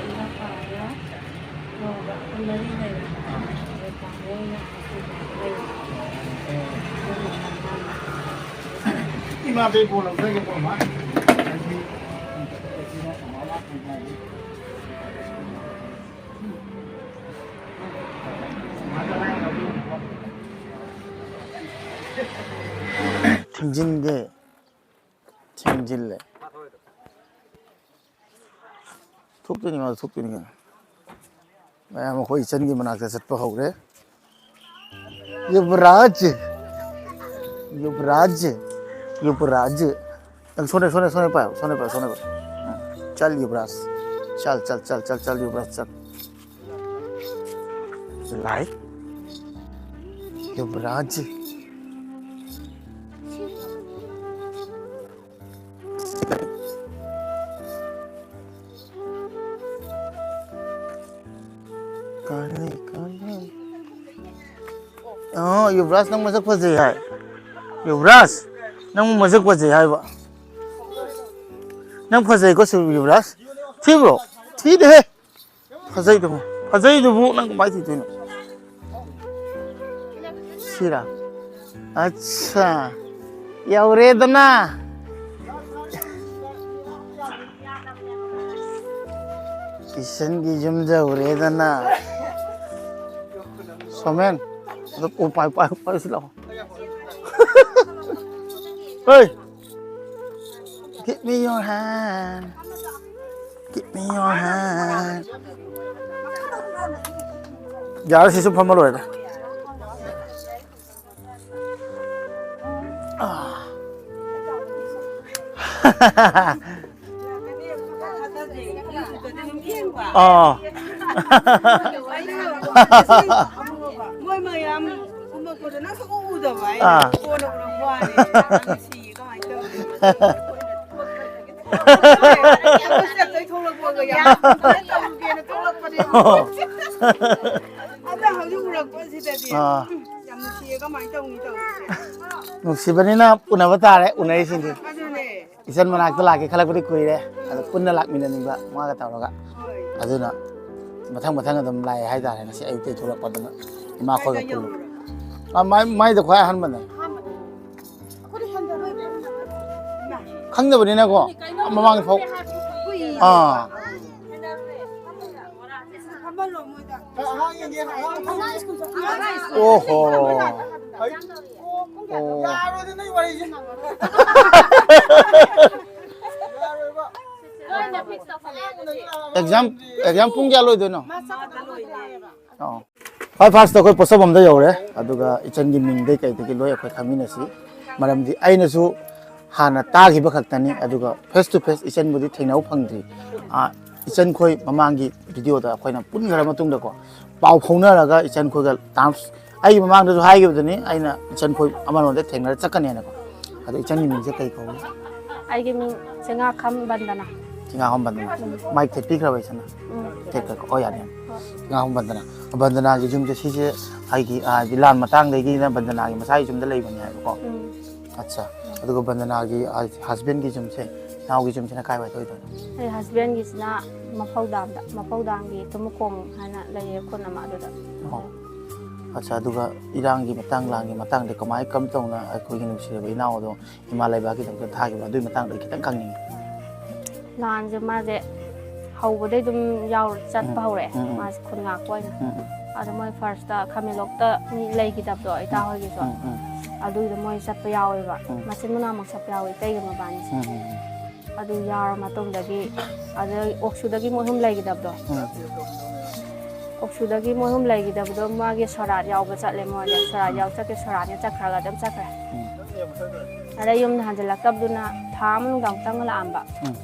ꯏꯅꯥꯎꯄꯥꯒ ꯏꯅꯥꯎꯄꯥꯒ ꯑꯩꯈꯣꯏ ꯃꯔꯤ ꯂꯩꯔꯦ꯫ ꯑꯥ꯫ ꯑꯗꯩ ꯄꯥꯕ ꯑꯣꯏꯅ ꯍꯣꯁꯇꯦꯜꯗ ꯂꯩꯔꯦ꯫ ꯏꯃꯥꯗꯩ ꯕꯣꯜ ꯂꯧꯖꯒꯦꯀꯣ, ꯃꯥ꯫ ꯊꯦꯡꯖꯤꯟꯒꯦ, ꯊꯦꯡꯖꯤꯜꯂꯦ꯫ ꯊꯣꯛꯇꯣꯏꯅꯤ, ꯃꯥꯁꯨ ꯊꯣꯛꯇꯣꯏꯅꯤ ꯀꯩꯅꯣ꯫ ꯃꯌꯥꯝ ꯑꯩꯈꯣꯏ ꯏꯆꯟꯒꯤ ꯃꯅꯥꯛꯇ ꯆꯠꯄ ꯍꯧꯔꯦ꯫ ꯌꯨꯕꯔꯥꯖ! ꯌꯨꯕꯔꯥꯖ! ꯌꯨꯕꯔꯥꯖ! ꯅꯪ ꯁꯣꯝꯗ, ꯁꯣꯝꯗ, ꯁꯣꯝꯗ ꯄꯥꯏꯌꯣ, ꯁꯣꯝꯗ ꯄꯥꯏꯌꯣ, ꯁꯣꯝꯗ ꯄꯥꯏꯌꯣ꯫ ꯆꯜ ꯌꯨꯕꯔꯥꯖ꯫ चल चल चल चल चल युवराज चल. लाइट. युवराज. ꯀꯥꯟꯅꯩ, ꯀꯥꯟꯅꯩ. ꯑꯣ, ꯌꯨꯕꯔꯥꯖ, ꯅꯪ ꯃꯁꯛ ꯐꯖꯩ ꯍꯥꯏ. ꯌꯨꯕꯔꯥꯖ, ꯅꯪ ꯃꯁꯛ ꯐꯖꯩ ꯍꯥꯏꯕ. ꯅꯪ ꯐꯖꯩꯀꯣ, ꯁꯨ-, ꯌꯨꯕꯔꯥꯖ? ꯊꯤꯕ꯭ꯔꯣ? ꯊꯤꯗꯦꯍꯦ. ꯐꯖꯩꯗꯨꯕꯨ, ꯐꯖꯩꯗꯨꯕꯨ ꯅꯪ ꯀꯃꯥꯏ ꯊꯤꯗꯣꯏꯅꯣ? ꯁꯤꯔꯥ? ꯑꯠꯁꯥ. ꯌꯧꯔꯦꯗꯅ. ꯏꯆꯟꯒꯤ ꯌꯨꯝ ꯌꯧꯔꯦꯗꯅ. ꯁꯣꯃꯦꯟ, ꯑꯗꯨ ꯎ ꯄꯥꯏ, ꯄꯥꯏ, ꯄꯥꯏꯁꯤ ꯂꯥꯛꯑꯣ. Hey! Give me your hand. Give me your hand. ꯌꯥꯔꯦ, ꯁꯤꯁꯨ ꯐꯝꯃ ꯂꯣꯏꯔꯦ. ꯑꯥ. ꯃꯣꯏ ꯃꯌꯥꯝ ꯀꯨꯝꯃꯛꯄꯗꯣ ꯅꯪ ꯁꯨꯡꯎ ꯎꯗꯕ ꯍꯥꯏꯅ ꯑꯥ. ꯀꯣꯟꯅ ꯎꯔꯛꯄ ꯋꯥꯅꯤ꯫ ꯅꯨꯡꯁꯤꯌꯦ ꯀꯃꯥꯏꯅ ꯇꯧꯅꯤ? ꯊꯣꯛꯂꯛꯄꯒ ꯌꯥꯝ ꯇꯧꯒꯦꯅ ꯊꯣꯛꯂꯛꯄꯅꯦ꯫ ꯑꯗ ꯍꯧꯖꯤꯛ ꯎꯔꯛꯄꯁꯤꯗꯗꯤ ꯑꯥ. ꯌꯥꯝ ꯅꯨꯡꯁꯤꯌꯦ ꯀꯃꯥꯏꯅ ꯇꯧꯅꯤ ꯇꯧꯔꯤꯁꯦ? ꯅꯨꯡꯁꯤꯕꯅꯤꯅ ꯎꯅꯕ ꯇꯥꯔꯦ, ꯎꯅꯔꯤꯁꯤꯡꯁꯦ꯫ ꯑꯗꯨꯅꯦ꯫ ꯏꯆꯟ ꯃꯅꯥꯛꯇ ꯂꯥꯛꯀꯦ ꯈꯜꯂꯛꯄꯗꯤ ꯀꯨꯏꯔꯦ, ꯑꯗꯣ ꯄꯨꯟꯅ ꯂꯥꯛꯃꯤꯟꯅꯅꯤꯡꯕ ꯃꯥꯒ ꯇꯧꯔꯒ꯫ ꯍꯣꯏ꯫ ꯑꯗꯨꯅ ꯃꯊꯪ ꯃꯊꯪ ꯑꯗꯨꯝ ꯂꯥꯛꯑꯦ ꯍꯥꯏꯇꯥꯔꯦ꯫ ꯉꯁꯤ ꯑꯌꯨꯛꯇꯩ ꯊꯣꯛꯂꯛꯄꯗꯨꯅ ꯏꯃꯥ ꯈꯣꯏꯒ ꯀꯩꯗ ꯄꯨꯜꯂꯦ꯫ ꯌꯧꯔꯨꯔꯦ? ꯑꯥ, ꯃꯥꯏ-, ꯃꯥꯏꯗ ꯈ꯭ꯋꯥꯏ ꯑꯍꯥꯟꯕꯅꯦ꯫ ꯑꯍꯥꯟꯕꯗ? ꯑꯩꯈꯣꯏꯗꯤ ꯍꯟꯊꯕ ꯍꯩꯇꯕꯅꯤꯅ꯫ ꯈꯪꯗꯕꯅꯤꯅꯀꯣ, ꯃꯃꯥꯡ ꯐꯥꯎ꯫ ꯀꯨꯏꯌꯦ꯫ ꯑꯥ꯫ ꯐꯝꯍꯜꯂꯣ ꯃꯣꯏꯗ꯫ ꯑꯣꯍꯣ꯫ ꯑꯣ꯫ ꯌꯥꯔꯣꯏꯗ ꯅꯣꯏ ꯋꯥꯔꯤꯁꯦ꯫ ꯌꯥꯔꯣꯏꯕ꯫ ꯑꯦꯛꯖꯥꯝ, ꯑꯦꯛꯖꯥꯝ ꯄꯨꯡ ꯀꯌꯥ ꯂꯣꯏꯗꯣꯏꯅꯣ? ꯃꯥ ꯆꯥꯛ ꯂꯣꯏꯔꯦ꯫ ꯑꯣ꯫ ꯈ꯭ꯋꯥꯏ ꯐꯥꯔꯁꯇ ꯑꯩꯈꯣꯏ ꯄꯣꯠꯁꯧꯕꯝꯗ ꯌꯧꯔꯦ, ꯑꯗꯨꯒ ꯏꯆꯟꯒꯤ ꯃꯤꯡꯗꯩ ꯀꯩꯗꯒꯤ ꯂꯣꯏ ꯑꯩꯈꯣꯏ ꯈꯪꯃꯤꯟꯅꯁꯤ, ꯃꯔꯝꯗꯤ ꯑꯩꯅꯁꯨ ꯍꯥꯟꯅ ꯇꯥꯈꯤꯕ ꯈꯛꯇꯅꯤ, ꯑꯗꯨꯒ face to face ꯏꯆꯟꯕꯨꯗꯤ ꯊꯦꯡꯅꯕ ꯐꯪꯗ꯭ꯔꯤ꯫ ꯑꯥ, ꯏꯆꯟꯈꯣꯏ ꯃꯃꯥꯡꯒꯤ ꯚꯤꯗꯤꯑꯣꯗ ꯑꯩꯈꯣꯏꯅ ꯄꯨꯟꯈ꯭ꯔ ꯃꯇꯨꯡꯗꯀꯣ, ꯄꯥꯎ ꯐꯥꯎꯅꯔꯒ ꯏꯆꯟꯈꯣꯏꯒ ꯇꯥꯝꯁ, ꯑꯩꯒꯤ ꯃꯃꯥꯡꯗꯁꯨ ꯍꯥꯏꯈꯤꯕꯗꯨꯅꯤ, ꯑꯩꯅ ꯏꯆꯟꯈꯣꯏ ꯑꯃꯔꯣꯝꯗ ꯊꯦꯡꯅꯔ ꯆꯠꯀꯅꯦꯅꯀꯣ꯫ ꯑꯗꯣ ꯏꯆꯟꯒꯤ ꯃꯤꯡꯁꯦ ꯀꯩ ꯀꯧꯏ? ꯑꯩꯒꯤ ꯃꯤꯡ ꯆꯦꯉꯥꯈꯝ ꯕꯟꯗꯅ꯫ ꯆꯤꯡꯉꯥꯍꯣꯝ ꯕꯟꯗꯅ꯫ ꯃꯥꯏꯛ ꯊꯦꯠꯄꯤꯈ꯭ꯔꯕ ꯏꯆꯟꯅ? ꯎꯝ꯫ ꯊꯦꯠꯈ꯭ꯔꯦꯀꯣ꯫ ꯑꯣ, ꯌꯥꯅꯤ, ꯌꯥꯅꯤ꯫ ꯍꯣꯏ꯫ ꯆꯤꯡꯉꯥꯍꯣꯝ ꯕꯟꯗꯅ꯫ ꯕꯟꯗꯅꯥꯒꯤ ꯌꯨꯝꯁꯦ ꯁꯤꯁꯦ ꯑꯩꯒꯤ, ꯍꯥꯏꯗꯤ ꯂꯥꯟ ꯃꯇꯥꯡꯗꯒꯤꯅ ꯕꯟꯗꯅꯥꯒꯤ ꯃꯁꯥꯒꯤ ꯌꯨꯝꯗ ꯂꯩꯕꯅꯤ ꯍꯥꯏꯕꯀꯣ꯫ ꯎꯝ꯫ ꯑꯠꯆꯥ꯫ ꯑꯗꯨꯒ ꯕꯟꯗꯅꯥꯒꯤ, ꯍꯥꯏꯗꯤ ꯍꯁꯕꯦꯟꯒꯤ ꯌꯨꯝꯁꯦ, ꯏꯅꯥꯎꯒꯤ ꯌꯨꯝꯁꯤꯅ ꯀꯥꯏꯋꯥꯏꯗ ꯑꯣꯏꯗꯣꯏꯅꯣ? ꯑꯩ ꯍꯁꯕꯦꯟꯒꯤꯁꯤꯅ ꯃꯐꯧꯗꯥꯝꯗ, ꯃꯐꯧꯗꯥꯝꯒꯤ ꯊꯨꯝꯃꯨꯈꯣꯡ ꯍꯥꯏꯅ ꯂꯩꯌꯦ, ꯈꯨꯟ ꯑꯃ ꯑꯗꯨꯗ꯫ ꯑꯣ꯫ ꯑꯠꯆꯥ, ꯑꯗꯨꯒ ꯏꯔꯥꯡꯒꯤ ꯃꯇꯥꯡ, ꯂꯥꯟꯒꯤ ꯃꯇꯥꯡꯗ ꯀꯃꯥꯏ, ꯀꯔꯝ ꯇꯧꯅ ꯑꯩꯈꯣꯏꯒꯤ ꯅꯨꯡꯁꯤꯔꯕ ꯏꯅꯥꯎ ꯑꯗꯣ ꯏꯃꯥ ꯂꯩꯕꯥꯛꯀꯤꯗꯃꯛꯇ ꯊꯥꯈꯤꯕ, ꯑꯗꯨꯒꯤ ꯃꯇꯥꯡꯗ ꯑꯩ ꯈꯤꯇꯪ ꯈꯪꯅꯤꯡꯉꯤ꯫ ꯂꯥꯟꯁꯦ ꯃꯥꯁꯦ ꯍꯧꯕꯗꯩ ꯑꯗꯨꯝ ꯌꯥꯎꯔ ꯆꯠꯄ ꯎꯝ, ꯍꯧꯔꯛꯑꯦ, ꯎꯝ, ꯎꯝ꯫ ꯃꯥꯁꯦ ꯈꯨꯟ ꯉꯥꯛꯄ ꯑꯣꯏꯅ꯫ ꯎꯝ, ꯎꯝ꯫ ꯑꯗꯣ ꯃꯣꯏ ꯐꯥꯔꯁꯇ ꯈꯥꯃꯦꯟꯂꯣꯛꯇ ꯃꯤ ꯂꯩꯈꯤꯗꯕꯗꯣ, ꯏꯇꯥ ꯍꯣꯏꯒꯤꯁꯨ꯫ ꯎꯝ, ꯎꯝ꯫ ꯑꯗꯨꯒꯤꯗꯣ ꯃꯣꯏ ꯆꯠꯄ ꯌꯥꯎꯋꯦꯕ꯫ ꯎꯝ꯫ ꯃꯆꯤꯟ ꯃꯅꯥꯎꯃꯛ ꯆꯠꯄ ꯌꯥꯎꯋꯦ, ꯏꯇꯩꯒ ꯃꯕꯥꯅꯤꯁꯦ꯫ ꯎꯝ, ꯎꯝ, ꯎꯝ꯫ ꯑꯗꯨ ꯌꯥꯎꯔ ꯃꯇꯨꯡꯗꯒꯤ, ꯑꯗꯨꯗꯒꯤ ꯑꯣꯛꯁꯨꯗꯒꯤ ꯃꯣꯏ ꯑꯍꯨꯝ ꯂꯩꯈꯤꯗꯕꯗꯣ꯫ ꯎꯝ꯫ ꯑꯣꯛꯁꯨꯗꯒꯤ ꯃꯣꯏ ꯑꯍꯨꯝ ꯂꯩꯈꯤꯗꯕꯗꯣ, ꯃꯥꯒꯤ ꯁꯣꯔꯥꯠ ꯌꯥꯎꯕ ꯆꯠꯂꯦ ꯃꯣꯏꯗꯤ꯫ ꯁꯣꯔꯥꯠ ꯌꯥꯎ ꯆꯠꯀꯦ, ꯁꯣꯔꯥꯠꯅ ꯆꯠꯈ꯭ꯔꯒ ꯑꯗꯨꯝ ꯆꯠꯈ꯭ꯔꯦ꯫ ꯎꯝ꯫ ꯑꯗꯩ ꯌꯨꯝꯗ ꯍꯟꯖꯤꯜꯂꯛꯇꯕꯗꯨꯅ ꯊꯥ ꯑꯃ ꯃꯅꯨꯡꯗ ꯑꯃꯨꯛꯇꯪ ꯂꯥꯛꯑꯝꯕ꯫ ꯎꯝ꯫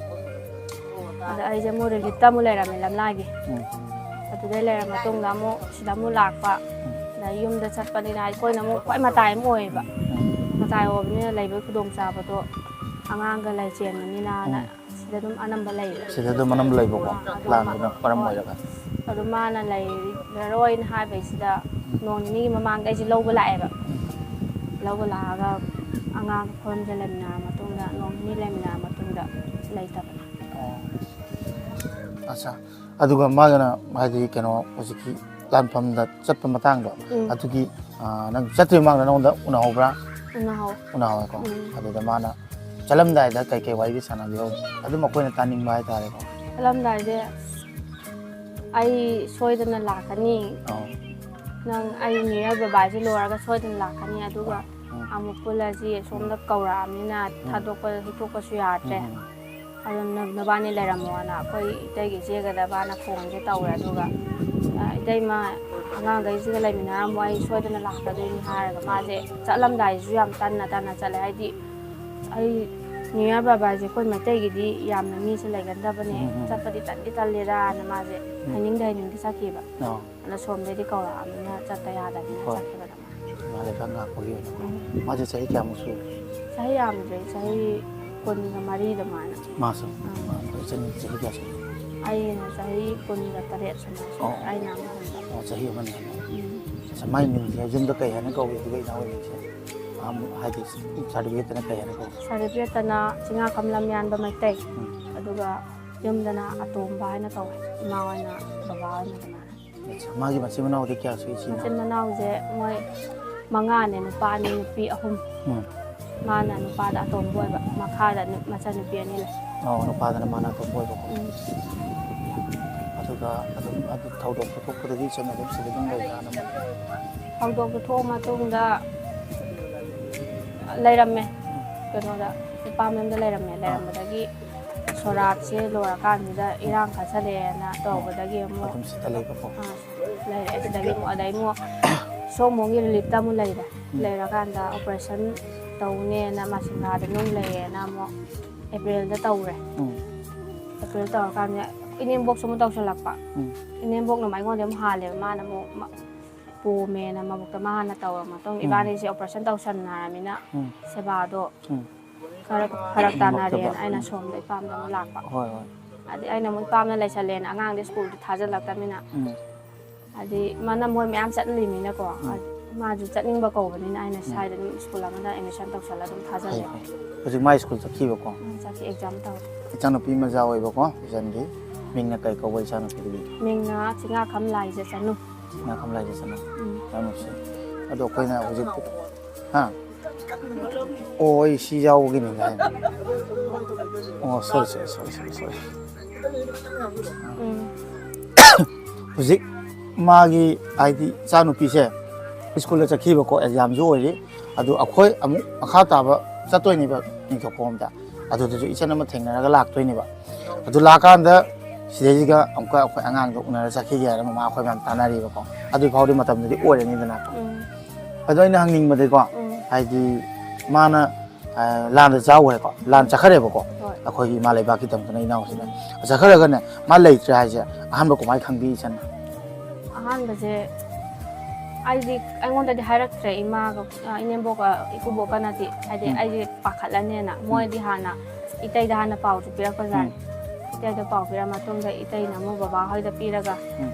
ꯑꯗ ꯑꯩꯁꯦ ꯑꯃꯨꯛ ꯔꯤꯂꯤꯐꯇ ꯑꯃꯨꯛ ꯂꯩꯔꯝꯃꯦ, ꯂꯝꯂꯥꯏꯒꯤ꯫ ꯎꯝ꯫ ꯑꯗꯨꯗꯩ ꯂꯩꯔ ꯃꯇꯨꯡꯗ ꯑꯃꯨꯛ ꯁꯤꯗ ꯑꯃꯨꯛ ꯂꯥꯛꯄ꯫ ꯎꯝ꯫ ꯑꯗ ꯌꯨꯝꯗ ꯆꯠꯄꯅꯤꯅ ꯑꯩꯈꯣꯏꯅ ꯑꯃꯨꯛ ꯈ꯭ꯋꯥꯏ ꯃꯇꯥꯏ ꯑꯃ ꯑꯣꯏꯌꯦꯕ꯫ ꯎꯝ꯫ ꯃꯇꯥꯏ ꯑꯣꯏꯕꯅꯤꯅ ꯂꯩꯕꯒꯤ ꯈꯨꯗꯣꯡꯆꯥꯕꯗꯣ ꯑꯉꯥꯡꯒ ꯂꯩ ꯆꯦꯟꯕꯅꯤꯅ ꯎꯝ꯫ ꯁꯤꯗ ꯑꯗꯨꯝ ꯑꯅꯝꯕ ꯂꯩꯌꯦ꯫ ꯁꯤꯗ ꯑꯗꯨꯝ ꯑꯅꯝꯕ ꯂꯩꯕꯀꯣ, ꯑꯥ, ꯑꯗꯨ ꯂꯥꯟꯗꯨꯅ ꯃ-, ꯃꯔꯝ ꯍꯣꯏ꯫ ꯑꯣꯏꯔꯒ꯫ ꯑꯗꯨ ꯃꯥꯅ ꯂꯩꯔꯔꯣꯏꯅ ꯍꯥꯏꯕꯁꯤꯗ ꯅꯣꯡ ꯅꯤꯅꯤꯒꯤ ꯃꯃꯥꯡꯗ ꯑꯩꯁꯦ ꯂꯧꯕ ꯂꯥꯛꯑꯦꯕ꯫ ꯂꯧꯕ ꯂꯥꯛꯑꯒ ꯑꯉꯥꯡ ꯈꯣꯟꯖ ꯂꯩꯃꯤꯟꯅꯔ ꯃꯇꯨꯡꯗ, ꯅꯣꯡ ꯅꯤꯅꯤ ꯂꯩꯃꯤꯟꯅꯔ ꯃꯇꯨꯡꯗ ꯂꯩꯇꯕ꯫ ꯑꯣ꯫ ꯑꯠꯆꯥ꯫ ꯑꯗꯨꯒ ꯃꯥꯒꯤꯅ ꯍꯥꯏꯗꯤ ꯀꯩꯅꯣ ꯍꯧꯖꯤꯛꯀꯤ ꯂꯥꯟꯐꯝꯗ ꯆꯠꯄ ꯃꯇꯥꯡꯗꯣ, ꯎꯝ꯫ ꯑꯗꯨꯒꯤ, ꯑ, ꯅꯪ ꯆꯠꯇ꯭ꯔꯤꯉꯩ ꯃꯃꯥꯡꯗ ꯅꯉꯣꯟꯗ ꯎꯅꯍꯧꯕ꯭ꯔꯥ? ꯎꯅꯍꯧꯋꯦ꯫ ꯎꯅꯍꯧꯋꯦꯀꯣ꯫ ꯎꯝ꯫ ꯑꯗꯨꯗ ꯃꯥꯅ ꯆꯠꯂꯝꯗꯥꯏꯗ ꯀꯩꯀꯩ ꯋꯥꯔꯤꯗꯤ ꯁꯥꯟꯅꯕꯤꯍꯧ? ꯑꯗꯨꯝ ꯑꯩꯈꯣꯏꯅ ꯇꯥꯅꯤꯡꯕ ꯍꯥꯏꯇꯥꯔꯦꯀꯣ꯫ ꯆꯠꯂꯝꯗꯥꯏꯁꯦ, "ꯑꯩ ꯁꯣꯏꯗꯅ ꯂꯥꯛꯀꯅꯤ꯫ ꯑꯧ꯫ ꯅꯪ, ꯑꯩ ꯅꯤꯌꯔ ꯕꯕꯥꯁꯤ ꯂꯣꯏꯔꯒ ꯁꯣꯏꯗꯅ ꯂꯥꯛꯀꯅꯤ꯫ ꯑꯗꯨꯒ ꯎꯝ꯫ ꯑꯃꯨꯛ ꯄꯨꯜꯂꯁꯤ꯫ ꯁꯣꯝꯗ ꯀꯧꯔꯛꯑꯕꯅꯤꯅ ꯎꯝ꯫ ꯊꯥꯗꯣꯛꯄ ꯍꯤꯛꯇꯣꯛꯄꯁꯨ ꯌꯥꯗ꯭ꯔꯦ꯫ ꯎꯝ꯫ ꯑꯗꯨꯅ ꯅꯕꯥꯅꯤ ꯂꯩꯔꯝꯃꯣꯅ ꯑꯩꯈꯣꯏ ꯏꯇꯩꯒꯤ ꯏꯆꯦꯒꯗ ꯃꯥꯅ ꯐꯣꯟꯁꯦ ꯇꯧꯔꯦ꯫ ꯑꯗꯨꯒ, ꯑ, ꯏꯇꯩꯃ, ꯑꯉꯥꯡꯈꯩꯁꯤꯒ ꯂꯩꯃꯤꯟꯅꯔꯝꯃꯣ, ꯑꯩ ꯁꯣꯏꯗꯅ ꯂꯥꯛꯀꯗꯣꯏꯅꯤ" ꯍꯥꯏꯔꯒ ꯃꯥꯁꯦ ꯆꯠꯂꯝꯗꯥꯏꯁꯤꯁꯨ ꯌꯥꯝ ꯇꯟꯅ ꯇꯟꯅ ꯆꯠꯂꯦ꯫ ꯍꯥꯏꯗꯤ ꯑꯩ ꯅꯤꯌꯔ ꯕꯥꯕꯥꯁꯦ ꯑꯩꯈꯣꯏ ꯃꯩꯇꯩꯒꯤꯗꯤ ꯌꯥꯝꯅ ꯃꯤꯁꯦ ꯂꯩꯒꯟꯗꯕꯅꯦ, ꯎꯝ, ꯎꯝ꯫ ꯆꯠꯄꯗꯤ ꯇꯟꯗꯤ ꯇꯜꯂꯦꯗꯥꯅ ꯃꯥꯁꯦ ꯎꯝ꯫ ꯍꯩꯅꯤꯡꯗ ꯍꯩꯅꯤꯡꯗ ꯆꯠꯈꯤꯕ꯫ ꯑꯣ꯫ ꯑꯗ ꯁꯣꯝꯗꯩꯗꯤ ꯀꯧꯔꯛꯑꯕꯅꯤꯅ ꯆꯠꯇ ꯌꯥꯗꯕꯅꯤꯅ ꯍꯣꯏ꯫ ꯆꯠꯈꯤꯕꯗ ꯃꯥ꯫ ꯃꯥ ꯂꯩꯕꯥꯛ ꯉꯥꯛꯄꯒꯤ ꯑꯣꯏꯅ꯫ ꯎꯝ꯫ ꯃꯥꯁꯦ ꯆꯍꯤ ꯀꯌꯥꯃꯨꯛ ꯁꯨꯔꯦ? ꯆꯍꯤ ꯌꯥꯝꯗ꯭ꯔꯤ, ꯆꯍꯤ ꯀꯨꯟꯒ ꯃꯔꯤ ꯑꯗꯨꯃꯥꯏꯅ꯫ ꯃꯥꯁꯨ? ꯎꯝ꯫ ꯃꯥ ꯆꯍꯤ ꯆꯍꯤ ꯀꯌꯥ ꯁꯨꯔꯦ? ꯑꯩꯅ ꯆꯍꯤ ꯀꯨꯟꯒ ꯇꯔꯦꯠ ꯁꯨꯃꯥꯏꯅ ꯁꯨꯔꯦ꯫ ꯑꯣ꯫ ꯑꯩꯅ ꯑꯃꯨꯛ ꯍꯟꯕ꯫ ꯑꯣ, ꯆꯍꯤ ꯑꯃꯅꯤ ꯍꯟꯕ꯫ ꯎꯝ꯫ ꯑꯁ, ꯃꯥꯏ ꯃꯤꯡꯁꯦ ꯌꯨꯝꯗ ꯀꯩ ꯍꯥꯏꯅ ꯀꯧꯒꯦ, ꯑꯗꯨꯒ ꯏꯅꯥꯎꯒꯤ ꯃꯤꯡꯁꯦ? ꯑꯍꯥꯟꯕ ꯍꯥꯏꯗꯤ ꯁꯥꯔꯇꯤꯐꯤꯀꯦꯠꯇꯅ ꯀꯩ ꯍꯥꯏꯅ ꯀꯧꯒꯦ? ꯁꯥꯔꯇꯤꯐꯤꯀꯦꯠꯇꯅ ꯆꯤꯡꯉꯥꯈꯝ ꯂꯝꯌꯥꯟꯕ ꯃꯩꯇꯩ, ꯎꯝ꯫ ꯑꯗꯨꯒ ꯌꯨꯝꯗꯅ ꯑꯇꯣꯝꯕ ꯍꯥꯏꯅ ꯀꯧꯋꯦ, ꯏꯃꯥ ꯍꯣꯏꯅ ꯕꯕꯥ ꯍꯣꯏꯅ ꯑꯗꯨꯃꯥꯏꯅ꯫ ꯑꯠꯁꯥ, ꯃꯥꯒꯤ ꯃꯆꯤꯟ ꯃꯅꯥꯎꯗꯤ ꯀꯌꯥ ꯁꯨꯏ, ꯏꯆꯤꯟ ꯏꯅꯥꯎ? ꯃꯆꯤꯟ ꯃꯅꯥꯎꯁꯦ ꯃꯣꯏ ꯃꯉꯥꯅꯦ, ꯅꯨꯄꯥ ꯑꯅꯤ ꯅꯨꯄꯤ ꯑꯍꯨꯝ꯫ ꯎꯝ꯫ ꯃꯥꯅ ꯅꯨꯄꯥꯗ ꯑꯇꯣꯝꯕ ꯑꯣꯏꯕ, ꯃꯈꯥꯗ ꯅꯨ-, ꯃꯆꯟꯅꯨꯄꯤ ꯑꯅꯤ ꯂꯩ꯫ ꯑꯣ, ꯅꯨꯄꯥꯗꯅ ꯃꯥꯅ ꯑꯇꯣꯝꯕ ꯑꯣꯏꯕꯀꯣ꯫ ꯎꯝ꯫ ꯑꯗꯨꯒ ꯑꯗꯨꯝ ꯑꯗꯨ ꯊꯧꯗꯣꯛ ꯊꯣꯛꯄꯗꯒꯤ ꯏꯆꯟ ꯑꯗꯨꯝ ꯁꯤꯗ ꯑꯗꯨꯝ ꯂꯩꯕ꯭ꯔꯥ, ꯅꯪ? ꯊꯧꯗꯣꯛꯇꯨ ꯊꯣꯛꯑ ꯃꯇꯨꯡꯗ ꯂꯩꯔꯝꯃꯦ, ꯀꯩꯅꯣꯗ, ꯅꯨꯄꯥ ꯃꯌꯨꯝꯗ ꯂꯩꯔꯝꯃꯦ꯫ ꯂꯩꯔꯝꯕꯗꯒꯤ ꯁꯣꯔꯥꯠꯁꯦ ꯂꯣꯏꯔꯀꯥꯟꯁꯤꯗ ꯏꯔꯥꯡ ꯈꯠꯆꯜꯂꯛꯑꯦꯅ ꯇꯧꯕꯗꯒꯤ ꯑꯃꯨꯛ ꯑꯗꯨꯝ ꯁꯤꯗ ꯂꯩꯕꯀꯣ꯫ ꯑꯥ, ꯂꯩꯔꯦ꯫ ꯑꯗꯨꯗꯒꯤ ꯑꯃꯨꯛ, ꯑꯗꯩ ꯑꯃꯨꯛ ꯁꯣꯝꯕꯣꯡꯒꯤ ꯔꯤꯂꯤꯞꯇ ꯑꯃꯨꯛ ꯂꯩꯔꯦ꯫ ꯎꯝ꯫ ꯂꯩꯔꯀꯥꯟꯗ ꯑꯣꯄꯔꯦꯁꯟ ꯇꯧꯅꯦꯅ ꯃꯁꯤꯡꯒꯥꯗ ꯅꯨꯡ ꯂꯩꯌꯦꯅ ꯑꯃꯨꯛ ꯑꯦꯄ꯭ꯔꯤꯜꯗ ꯇꯧꯔꯦ꯫ ꯎꯝ꯫ ꯑꯦꯄ꯭ꯔꯤꯜ ꯇꯧꯔꯀꯥꯟꯗ ꯏꯅꯦꯝꯕꯣꯛꯁꯨ ꯑꯃꯨꯛ ꯇꯧꯁꯜꯂꯛꯄ꯫ ꯎꯝ꯫ ꯏꯅꯦꯝꯕꯣꯛꯅ ꯑꯃꯨꯛ ꯑꯩꯉꯣꯟꯗ ꯑꯃꯨꯛ ꯍꯥꯜꯂꯦꯕ, ꯃꯥꯅ ꯑꯃꯨꯛ ꯃ-, ꯄꯣꯝꯃꯦꯅ ꯃꯕꯨꯛꯇ ꯃꯥ ꯍꯥꯟꯅ ꯇꯧꯔꯕ ꯃꯇꯨꯡ, ꯎꯝ꯫ ꯏꯕꯥꯅꯤꯁꯦ ꯑꯣꯄꯔꯦꯁꯟ ꯇꯧꯁꯟꯅꯔꯃꯤꯅ ꯎꯝ꯫ ꯁꯦꯕꯥꯗꯣ ꯎꯝ꯫ ꯈꯔ ꯐꯔꯛ ꯉꯝꯃꯛꯇꯕ꯫ ꯇꯥꯅꯔꯦꯅ ꯑꯩꯅ ꯎꯝ꯫ ꯁꯣꯝꯗ ꯏꯄꯥꯝꯗ ꯑꯃꯨꯛ ꯂꯥꯛꯄ꯫ ꯍꯣꯏ, ꯍꯣꯏ꯫ ꯑꯗꯩ ꯑꯩꯅ ꯑꯃꯨꯛ ꯏꯄꯥꯝꯗ ꯂꯩꯁꯜꯂꯦꯅ ꯑꯉꯥꯡꯗꯤ ꯁ꯭ꯀꯨꯜꯗꯤ ꯊꯥꯖꯤꯜꯂꯛꯇꯕꯅꯤꯅ, ꯎꯝ꯫ ꯍꯥꯏꯗꯤ ꯃꯥꯅ ꯃꯣꯏ ꯃꯌꯥꯝ ꯆꯠꯂꯤꯃꯤꯅꯀꯣ, ꯎꯝ꯫ ꯃꯥꯁꯨ ꯆꯠꯅꯤꯡꯕ ꯀꯧꯕꯅꯤꯅ ꯑꯩꯅ ꯎꯝ꯫ ꯁ꯭ꯋꯥꯏꯗ ꯑꯗꯨꯝ ꯁ꯭ꯀꯨꯜ ꯑꯃꯗ ꯑꯦꯗꯃꯤꯁꯟ ꯇꯧꯁꯜꯂ ꯑꯗꯨꯝ ꯐꯩ, ꯊꯥꯖꯜꯂꯦ꯫ ꯐꯩ꯫ ꯍꯧꯖꯤꯛ ꯃꯥ ꯁ꯭ꯀꯨꯜ ꯆꯠꯈꯤꯕꯀꯣ? ꯎꯝ, ꯆꯠꯈꯤ, ꯑꯦꯛꯖꯥꯝ ꯇꯧꯔꯦ꯫ ꯏꯆꯥꯅꯨꯄꯤ ꯃꯆꯥ ꯑꯣꯏꯕꯀꯣ, ꯏꯆꯟꯒꯤ꯫ ꯃꯤꯡꯅ ꯀꯩ ꯀꯧꯕ ꯏꯆꯥꯅꯨꯄꯤꯗꯨꯒꯤ? ꯃꯤꯡꯅ ꯆꯤꯡꯉꯥꯈꯝ ꯂꯥꯏꯖ ꯆꯅꯨ꯫ ꯉꯥꯈꯝ ꯂꯥꯏꯖ ꯆꯅꯨ꯫ ꯎꯝ꯫ ꯌꯥꯝ ꯅꯨꯡꯁꯤ꯫ ꯑꯗꯣ ꯑꯩꯈꯣꯏꯅ ꯍꯧꯖꯤꯛ, ꯍꯥ? ꯑꯣ, ꯑꯩ ꯁꯤ ꯌꯥꯎꯕꯒꯤꯅꯤ ꯍꯥꯏ꯫ ꯑꯣ, sorry, sorry, sorry, sorry, sorry꯫ ꯎꯝ꯫ ꯍꯧꯖꯤꯛ ꯃꯥꯒꯤ, ꯍꯥꯏꯗꯤ, ꯏꯆꯥꯅꯨꯄꯤꯁꯦ ꯁ꯭ꯀꯨꯜꯗ ꯆꯠꯈꯤꯕꯀꯣ, ꯑꯦꯛꯖꯥꯝꯁꯨ ꯑꯣꯏꯔꯤ꯫ ꯑꯗꯨ ꯑꯩꯈꯣꯏ ꯑꯃꯨꯛ ꯃꯈꯥ ꯇꯥꯕ ꯆꯠꯇꯣꯏꯅꯦꯕ ꯅꯤꯡꯊꯧꯈꯣꯡꯗ꯫ ꯑꯗꯨꯗꯁꯨ ꯏꯆꯟ ꯑꯃ ꯊꯦꯡꯅꯔꯒ ꯂꯥꯛꯇꯣꯏꯅꯦꯕ꯫ ꯑꯗꯨ ꯂꯥꯛꯀꯥꯟꯗ ꯁꯤꯗꯩꯁꯤꯒ ꯑꯃꯨꯛꯀ ꯑꯩꯈꯣꯏ ꯑꯉꯥꯡꯗꯣ ꯎꯅꯔ ꯆꯠꯈꯤꯒꯦ ꯍꯥꯏꯅ ꯃꯃꯥ ꯑꯩꯈꯣꯏ ꯃꯌꯥꯝ ꯇꯥꯟꯅꯔꯤꯕꯀꯣ꯫ ꯑꯗꯨ ꯐꯥꯎꯗꯤ ꯃꯇꯝꯗꯨꯗꯤ ꯑꯣꯏꯔꯅꯤꯗꯅ꯫ ꯎꯝ꯫ ꯑꯗꯣ ꯑꯩꯅ ꯍꯪꯅꯤꯡꯕꯗꯤꯀꯣ, ꯎꯝ꯫ ꯍꯥꯏꯗꯤ ꯃꯥꯅ ꯑ, ꯂꯥꯟꯗ ꯆꯥꯎꯈ꯭ꯔꯦꯀꯣ, ꯂꯥꯟ ꯆꯠꯈ꯭ꯔꯦꯕꯀꯣ꯫ ꯍꯣꯏ꯫ ꯑꯩꯈꯣꯏꯒꯤ ꯏꯃꯥ ꯂꯩꯕꯥꯛꯀꯤꯗꯃꯛꯇꯅ ꯏꯅꯥꯎꯁꯤꯅ ꯆꯠꯈ꯭ꯔꯒꯅꯦ, ꯃꯥ ꯂꯩꯇ꯭ꯔꯦ ꯍꯥꯏꯁꯦ ꯑꯍꯥꯟꯕ ꯀꯃꯥꯏꯅ ꯈꯪꯕꯤ ꯏꯆꯟꯅ? ꯑꯍꯥꯟꯕꯁꯦ ꯑꯩꯗꯤ, ꯑꯩꯉꯣꯟꯗꯗꯤ ꯍꯥꯏꯔꯛꯇ꯭ꯔꯦ ꯏꯃꯥꯒ, ꯑ, ꯏꯅꯦꯝꯕꯣꯛꯀ ꯏꯀꯨꯕꯣꯛꯀꯅꯗꯤ, ꯍꯥꯏꯗꯤ ꯎꯝ꯫ ꯑꯩꯁꯦ ꯄꯥꯈꯠꯂꯅꯦꯅ꯫ ꯃꯣꯏꯗꯤ ꯍꯥꯟꯅ ꯏꯇꯩꯗ ꯍꯥꯟꯅ ꯄꯥꯎꯁꯨ ꯄꯤꯔꯛꯄꯖꯥꯠꯅꯤ꯫ ꯏꯇꯩꯗ ꯄꯥꯎ ꯄꯤꯔꯛꯑ ꯃꯇꯨꯡꯗ ꯏꯇꯩꯅ ꯑꯃꯨꯛ ꯕꯕꯥ ꯍꯣꯏꯗ ꯄꯤꯔꯒ ꯎꯝ꯫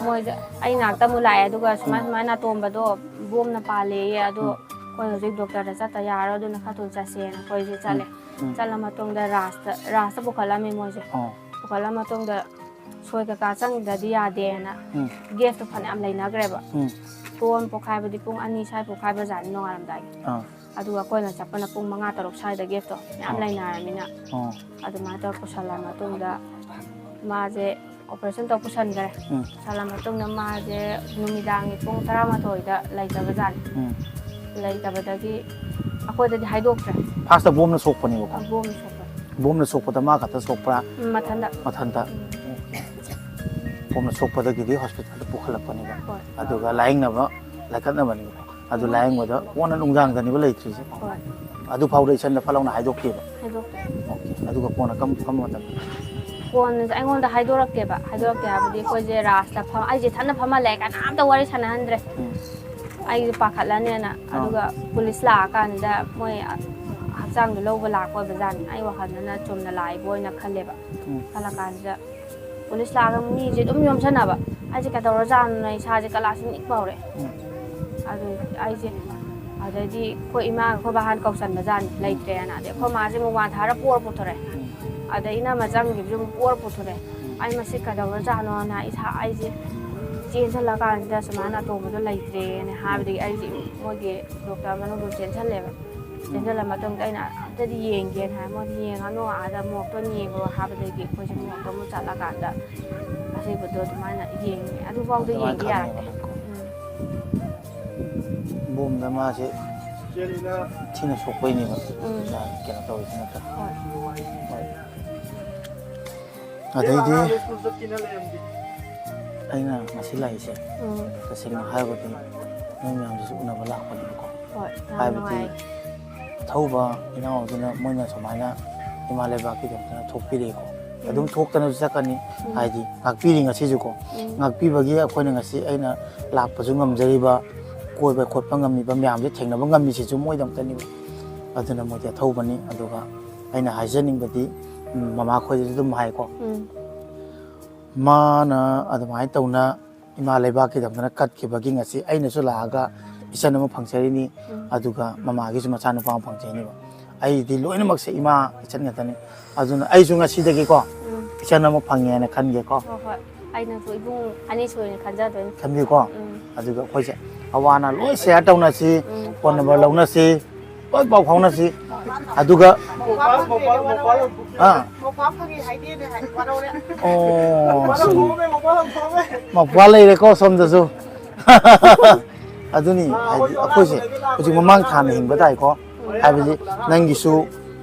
ꯃꯣꯏꯗ ꯑꯩ ꯉꯥꯛꯇ ꯑꯃꯨꯛ ꯂꯥꯛꯑꯦ꯫ ꯑꯗꯨꯒ ꯁꯨꯃꯥꯏ ꯎꯝ꯫ ꯁꯨꯃꯥꯏꯅ ꯑꯇꯣꯝꯕꯗꯣ ꯕꯣꯝꯅ ꯄꯥꯜꯂꯦꯌꯦ, ꯑꯗꯣ ꯎꯝ꯫ ꯑꯩꯈꯣꯏ ꯍꯧꯖꯤꯛ ꯗꯣꯛꯇꯔꯗ ꯆꯠꯇ ꯌꯥꯔꯣꯏ, ꯑꯗꯨꯅ ꯈꯔ ꯊꯨꯅ ꯆꯠꯁꯦꯅ ꯑꯩꯈꯣꯏꯁꯦ ꯆꯠꯂꯦ꯫ ꯎꯝ꯫ ꯆꯠꯂ ꯃꯇꯨꯡꯗ ꯔꯥꯁꯇ, ꯔꯥꯁꯇ ꯄꯨꯈꯠꯂꯝꯃꯤ ꯃꯣꯏꯁꯦ꯫ ꯑꯣ꯫ ꯄꯨꯈꯠꯂ ꯃꯇꯨꯡꯗ ꯁꯣꯏ ꯀꯩꯀꯥ ꯆꯪꯗ꯭ꯔꯗꯤ ꯌꯥꯗꯦꯅ ꯎꯝ꯫ ꯒꯦꯠꯇꯣ ꯐꯅꯌꯥꯝ ꯂꯩꯅꯈ꯭ꯔꯦꯕ꯫ ꯎꯝ꯫ ꯊꯣꯡ ꯄꯣꯛꯈꯥꯏꯕꯗꯤ ꯄꯨꯡ ꯑꯅꯤ ꯁ꯭ꯋꯥꯏ ꯄꯣꯛꯈꯥꯏꯕꯖꯥꯠꯅꯤ ꯅꯣꯡꯉꯥꯜꯂꯝꯗꯥꯏꯒꯤ꯫ ꯑꯥ꯫ ꯑꯗꯨꯒ ꯑꯩꯈꯣꯏꯅ ꯆꯠꯄꯅ ꯄꯨꯡ ꯃꯉꯥ ꯇꯔꯨꯛ ꯁ꯭ꯋꯥꯏꯗ ꯒꯦꯠꯇꯣ ꯃꯌꯥꯝ ꯑꯥ꯫ ꯂꯩꯅꯔꯃꯤꯅ꯫ ꯑꯣ꯫ ꯑꯗꯨꯃꯥꯏꯅ ꯇꯧꯔ ꯄꯨꯁꯜꯂ ꯃꯇꯨꯡꯗ ꯃꯥꯁꯦ ꯑꯣꯄꯔꯦꯁꯟ ꯇꯧꯔ ꯄꯨꯁꯟꯈ꯭ꯔꯦ꯫ ꯎꯝ꯫ ꯄꯨꯁꯜꯂ ꯃꯇꯨꯡꯗ ꯃꯥꯁꯦ ꯅꯨꯃꯤꯗꯥꯡꯒꯤ ꯄꯨꯡ ꯇꯔꯥꯃꯥꯊꯣꯏꯗ ꯂꯩꯇꯕꯖꯥꯠꯅꯤ꯫ ꯎꯝ꯫ ꯂꯩꯇꯕꯗꯒꯤ ꯑꯩꯈꯣꯏꯗꯗꯤ ꯍꯥꯏꯗꯣꯛꯇ꯭ꯔꯦ꯫ ꯐꯥꯔꯁꯇ ꯕꯣꯝꯅ ꯁꯣꯛꯄꯅꯦꯕꯀꯣ? ꯕꯣꯝꯅ ꯁꯣꯛꯄ꯫ ꯕꯣꯝꯅ ꯁꯣꯛꯄꯗ ꯃꯥ ꯈꯛꯇ ꯁꯣꯛꯄ꯭ꯔꯥ? ꯎꯝ, ꯃꯊꯟꯇ꯫ ꯃꯊꯟꯇ? ꯎꯝ꯫ ꯑꯣꯀꯦ꯫ ꯕꯣꯝꯅ ꯁꯣꯛꯄꯗꯒꯤꯗꯤ ꯍꯣꯁꯄꯤꯇꯥꯜꯗ ꯄꯨꯈꯠꯂꯛꯄꯅꯦꯕ꯫ ꯍꯣꯏ꯫ ꯑꯗꯨꯒ ꯂꯥꯌꯦꯡꯅꯕ ꯂꯥꯏꯀꯠꯅꯕꯅꯦꯕꯀꯣ? ꯑꯗꯨ ꯂꯥꯌꯦꯡꯕꯗ ꯀꯣꯟꯅ ꯅꯨꯡꯗꯥꯡꯗꯅꯦꯕ ꯂꯩꯇ꯭ꯔꯤꯁꯦ? ꯍꯣꯏ꯫ ꯑꯗꯨꯐꯥꯎꯗ ꯏꯆꯟꯗ ꯐꯠ ꯂꯥꯎꯅ ꯍꯥꯏꯗꯣꯛꯇꯦꯕ? ꯍꯥꯏꯗꯣꯛꯇꯦ꯫ ꯑꯣꯀꯦ꯫ ꯑꯗꯨꯒ ꯀꯣꯟꯅ ꯀꯔꯝ-, ꯀꯔꯝꯕ ꯃꯇꯝꯗ? ꯀꯣꯟꯅ ꯑꯩꯉꯣꯟꯗ ꯍꯥꯏꯗꯣꯔꯛꯇꯦꯕ꯫ ꯍꯥꯏꯗꯣꯔꯛꯇꯦ ꯍꯥꯏꯕꯗꯤ ꯑꯩꯈꯣꯏꯁꯦ ꯔꯥꯁꯇ ꯐꯝ-, ꯑꯩꯁꯦ ꯏꯊꯟꯗ ꯐꯝꯍꯜꯂꯦ, ꯀꯅꯥꯝꯇ ꯋꯥꯔꯤ ꯁꯥꯟꯅꯍꯟꯗ꯭ꯔꯦ꯫ ꯎꯝ꯫ ꯑꯩꯁꯦ ꯄꯥꯈꯠꯂꯅꯦꯅ꯫ ꯑꯥ꯫ ꯑꯗꯨꯒ ꯄꯨꯂꯤꯁ ꯂꯥꯛꯑꯀꯥꯟꯗ ꯃꯣꯏ ꯍꯛꯆꯥꯡꯗꯣ ꯂꯧꯕ ꯂꯥꯛꯄ ꯑꯣꯏꯕꯖꯥꯠꯅꯤ꯫ ꯑꯩ ꯋꯥꯈꯜꯗꯅ ꯆꯨꯝꯅ ꯂꯥꯛꯏꯕ ꯑꯣꯏꯅ ꯈꯜꯂꯦꯕ꯫ ꯎꯝ꯫ ꯈꯜꯂꯀꯥꯟꯁꯤꯗ ꯄꯨꯂꯤꯁ ꯂꯥꯛꯑꯒ ꯃꯤꯁꯦ ꯑꯗꯨꯝ ꯌꯣꯝꯁꯟꯅꯕ꯫ ꯑꯩꯁꯦ ꯀꯩꯗꯧꯔꯖꯥꯠꯅꯣꯅ ꯏꯁꯥꯁꯦ ꯀꯂꯥꯁꯤꯡ ꯅꯤꯛꯄ ꯍꯧꯔꯦ꯫ ꯎꯝ꯫ ꯑꯗꯨ ꯑꯩꯁꯦ ꯑꯗꯩꯗꯤ ꯑꯩꯈꯣꯏ ꯏꯃꯥꯒ ꯑꯩꯈꯣꯏ ꯕꯥ ꯍꯥꯟꯅ ꯀꯧꯁꯟꯕꯖꯥꯠꯅꯤ, ꯂꯩꯇ꯭ꯔꯦꯅ꯫ ꯑꯗꯩ ꯑꯩꯈꯣꯏ ꯃꯥꯁꯦ ꯑꯃꯨꯛ ꯋꯥꯟꯊꯔ ꯄꯣꯔ ꯄꯨꯊꯣꯔꯛꯑꯦ꯫ ꯎꯝ꯫ ꯑꯗꯩ ꯏꯅꯝꯃ ꯆꯪꯈꯤꯕꯁꯨ ꯑꯃꯨꯛ ꯄꯣꯔ ꯄꯨꯊꯣꯔꯛꯑꯦ꯫ ꯑꯩ ꯃꯁꯤ ꯀꯩꯗꯧꯔꯖꯥꯠꯅꯣꯅ ꯏꯁꯥ, ꯑꯩꯁꯦ ꯆꯦꯟꯁꯤꯜꯂꯀꯥꯟꯁꯤꯗ ꯁꯨꯃꯥꯏꯅ ꯑꯇꯣꯝꯕꯗꯣ ꯂꯩꯇ꯭ꯔꯦꯅ ꯍꯥꯏꯕꯗꯒꯤ ꯑꯩꯁꯦ ꯃꯣꯏꯒꯤ ꯗꯣꯛꯇꯔ ꯃꯅꯨꯡꯗ ꯆꯦꯟꯁꯤꯜꯂꯦꯕ꯫ ꯆꯦꯟꯁꯤꯜꯂ ꯃꯇꯨꯡꯗ ꯑꯩꯅ ꯑꯝꯇꯗꯤ ꯌꯦꯡꯒꯦꯅ ꯍꯥꯏ꯫ ꯃꯣꯏꯗꯤ ꯌꯦꯡꯉꯅꯨ, ꯑꯥꯗ ꯃꯣꯔꯛꯇ ꯑꯣꯏꯅ ꯌꯦꯡꯈ꯭ꯔꯣ ꯍꯥꯏꯕꯗꯒꯤ ꯑꯩꯈꯣꯏꯁꯦ ꯃꯣꯔꯛꯇ ꯑꯃꯨꯛ ꯆꯠꯂꯀꯥꯟꯗ ꯑꯁꯤꯕꯗꯣ ꯑꯗꯨꯃꯥꯏꯅ ꯌꯦꯡꯉꯦ꯫ ꯑꯗꯨꯐꯥꯎꯗ ꯑꯗꯨꯃꯥꯏꯅ ꯊꯝꯃꯦꯕ ꯊꯝꯃꯦꯕꯀꯣ꯫ ꯎꯝ꯫ ꯕꯣꯝꯗ ꯃꯥꯁꯦ ꯊꯤꯅ ꯁꯣꯛꯄꯩꯅꯦꯕ ꯎꯝ꯫ ꯀꯩꯅꯣ ꯇꯧꯔꯤꯁꯤ ꯅꯠꯇ꯭ꯔꯥ? ꯍꯣꯏ꯫ ꯍꯣꯏ꯫ ꯑꯗꯩꯗꯤ ꯑꯩꯅ ꯉꯁꯤ ꯂꯥꯛꯏꯁꯦ, ꯎꯝ꯫ ꯇꯁꯦꯡꯅ ꯍꯥꯏꯔꯒꯗꯤ ꯅꯣꯏ ꯃꯌꯥꯝꯁꯤꯁꯨ ꯎꯅꯕ ꯂꯥꯛꯄꯅꯦꯕꯀꯣ꯫ ꯍꯣꯏ, ꯌꯥꯝ ꯍꯥꯏꯕꯗꯤ ꯅꯨꯡꯉꯥꯏ꯫ ꯊꯧꯕ ꯏꯅꯥꯎ ꯑꯗꯨꯅ ꯃꯣꯏꯅ ꯁꯨꯃꯥꯏꯅ ꯏꯃꯥ ꯂꯩꯕꯥꯛꯀꯤꯗꯃꯛꯇ ꯊꯣꯛꯄꯤꯔꯛꯑꯦꯀꯣ꯫ ꯑꯗꯨꯝ ꯊꯣꯛꯇꯅꯁꯨ ꯆꯠꯀꯅꯤ꯫ ꯎꯝ꯫ ꯍꯥꯏꯗꯤ ꯉꯥꯛꯄꯤꯔꯤ ꯉꯁꯤꯁꯨꯀꯣ꯫ ꯎꯝ꯫ ꯉꯥꯛꯄꯤꯕꯒꯤ ꯑꯩꯈꯣꯏꯅ ꯉꯁꯤ ꯑꯩꯅ ꯂꯥꯛꯄꯁꯨ ꯉꯝꯖꯔꯤꯕ, ꯀꯣꯏꯕ ꯈꯣꯠꯄ ꯉꯝꯃꯤꯕ ꯃꯌꯥꯝꯁꯦ ꯊꯦꯡꯅꯕ ꯉꯝꯃꯤꯁꯤꯁꯨ ꯃꯣꯏꯗꯃꯛꯇꯅꯦꯕ꯫ ꯑꯗꯨꯅ ꯃꯣꯏꯗꯤ ꯑꯊꯧꯕꯅꯤ꯫ ꯑꯗꯨꯒ ꯑꯩꯅ ꯍꯥꯏꯖꯅꯤꯡꯕꯗꯤ, ꯎꯝ, ꯃꯃꯥ ꯈꯣꯏꯗꯁꯨ ꯑꯗꯨꯝ ꯍꯥꯏꯀꯣ꯫ ꯎꯝ꯫ ꯃꯥꯅ ꯑꯗꯨꯃꯥꯏꯅ ꯇꯧꯅ ꯏꯃꯥ ꯂꯩꯕꯥꯛꯀꯤꯗꯃꯛꯇꯅ ꯀꯠꯈꯤꯕꯒꯤ ꯉꯁꯤ ꯑꯩꯅꯁꯨ ꯂꯥꯛꯑꯒ ꯏꯆꯟ ꯑꯃ ꯐꯪꯖꯔꯤꯅꯤ꯫ ꯎꯝ꯫ ꯑꯗꯨꯒ ꯃꯃꯥꯒꯤꯁꯨ ꯃꯆꯥꯅꯨꯄꯥ ꯑꯃ ꯐꯪꯖꯩꯅꯦꯕ꯫ ꯑꯩꯗꯤ ꯂꯣꯏꯅꯃꯛꯁꯦ ꯏꯃꯥ ꯏꯆꯟ ꯉꯥꯛꯇꯅꯤ꯫ ꯑꯗꯨꯅ ꯑꯩꯁꯨ ꯉꯁꯤꯗꯒꯤꯀꯣ ꯎꯝ꯫ ꯏꯆꯟ ꯑꯃ ꯐꯪꯉꯦꯅ ꯈꯟꯒꯦꯀꯣ꯫ ꯍꯣꯏ, ꯍꯣꯏ꯫ ꯑꯩꯅꯁꯨ ꯏꯕꯨꯡ ꯑꯅꯤꯁꯨ ꯑꯣꯏꯅ ꯈꯟꯖꯗꯣꯏꯅꯤ꯫ ꯈꯟꯕꯤꯌꯨꯀꯣ꯫ ꯎꯝ꯫ ꯑꯗꯨꯒ ꯑꯩꯈꯣꯏꯁꯦ ꯑꯋꯥ ꯑꯅꯥ ꯂꯣꯏ ꯁꯤꯌꯥꯔ ꯇꯧꯅꯁꯤ, ꯎꯝ꯫ ꯐꯣꯟ ꯅꯝꯕꯔ ꯂꯧꯅꯁꯤ, ꯂꯣꯏ ꯄꯥꯎ ꯐꯥꯎꯅꯁꯤ꯫ ꯑꯗꯨꯒ ꯃꯣꯄꯥ ꯐꯪꯉꯦ, ꯃꯣꯄꯥ, ꯃꯣꯄꯥ ꯂꯧ-, ꯑꯥ꯫ ꯃꯣꯄꯥ ꯐꯪꯉꯦ ꯍꯥꯏꯗꯦꯅꯦ ꯍꯥꯏ, ꯋꯥꯔꯧꯔꯦ꯫ ꯑꯣ, ꯃꯣꯄꯥ ꯁꯨꯝ꯫ ꯂꯧꯊꯣꯛꯑꯝꯃꯦ, ꯃꯣꯄꯥ ꯂꯧꯊꯣꯛꯑꯝꯃꯦ꯫ ꯃꯄꯥ ꯂꯩꯔꯦꯀꯣ ꯁꯣꯝꯗꯁꯨ꯫ ꯑꯗꯨꯅꯤ, ꯍꯥꯏꯗꯤ ꯑꯩꯈꯣꯏꯁꯦ ꯍꯧꯖꯤꯛ ꯃꯃꯥꯡ ꯊꯥꯅ ꯍꯤꯡꯕ ꯇꯥꯏꯀꯣ꯫ ꯍꯥꯏꯕꯗꯤ ꯅꯪꯒꯤꯁꯨ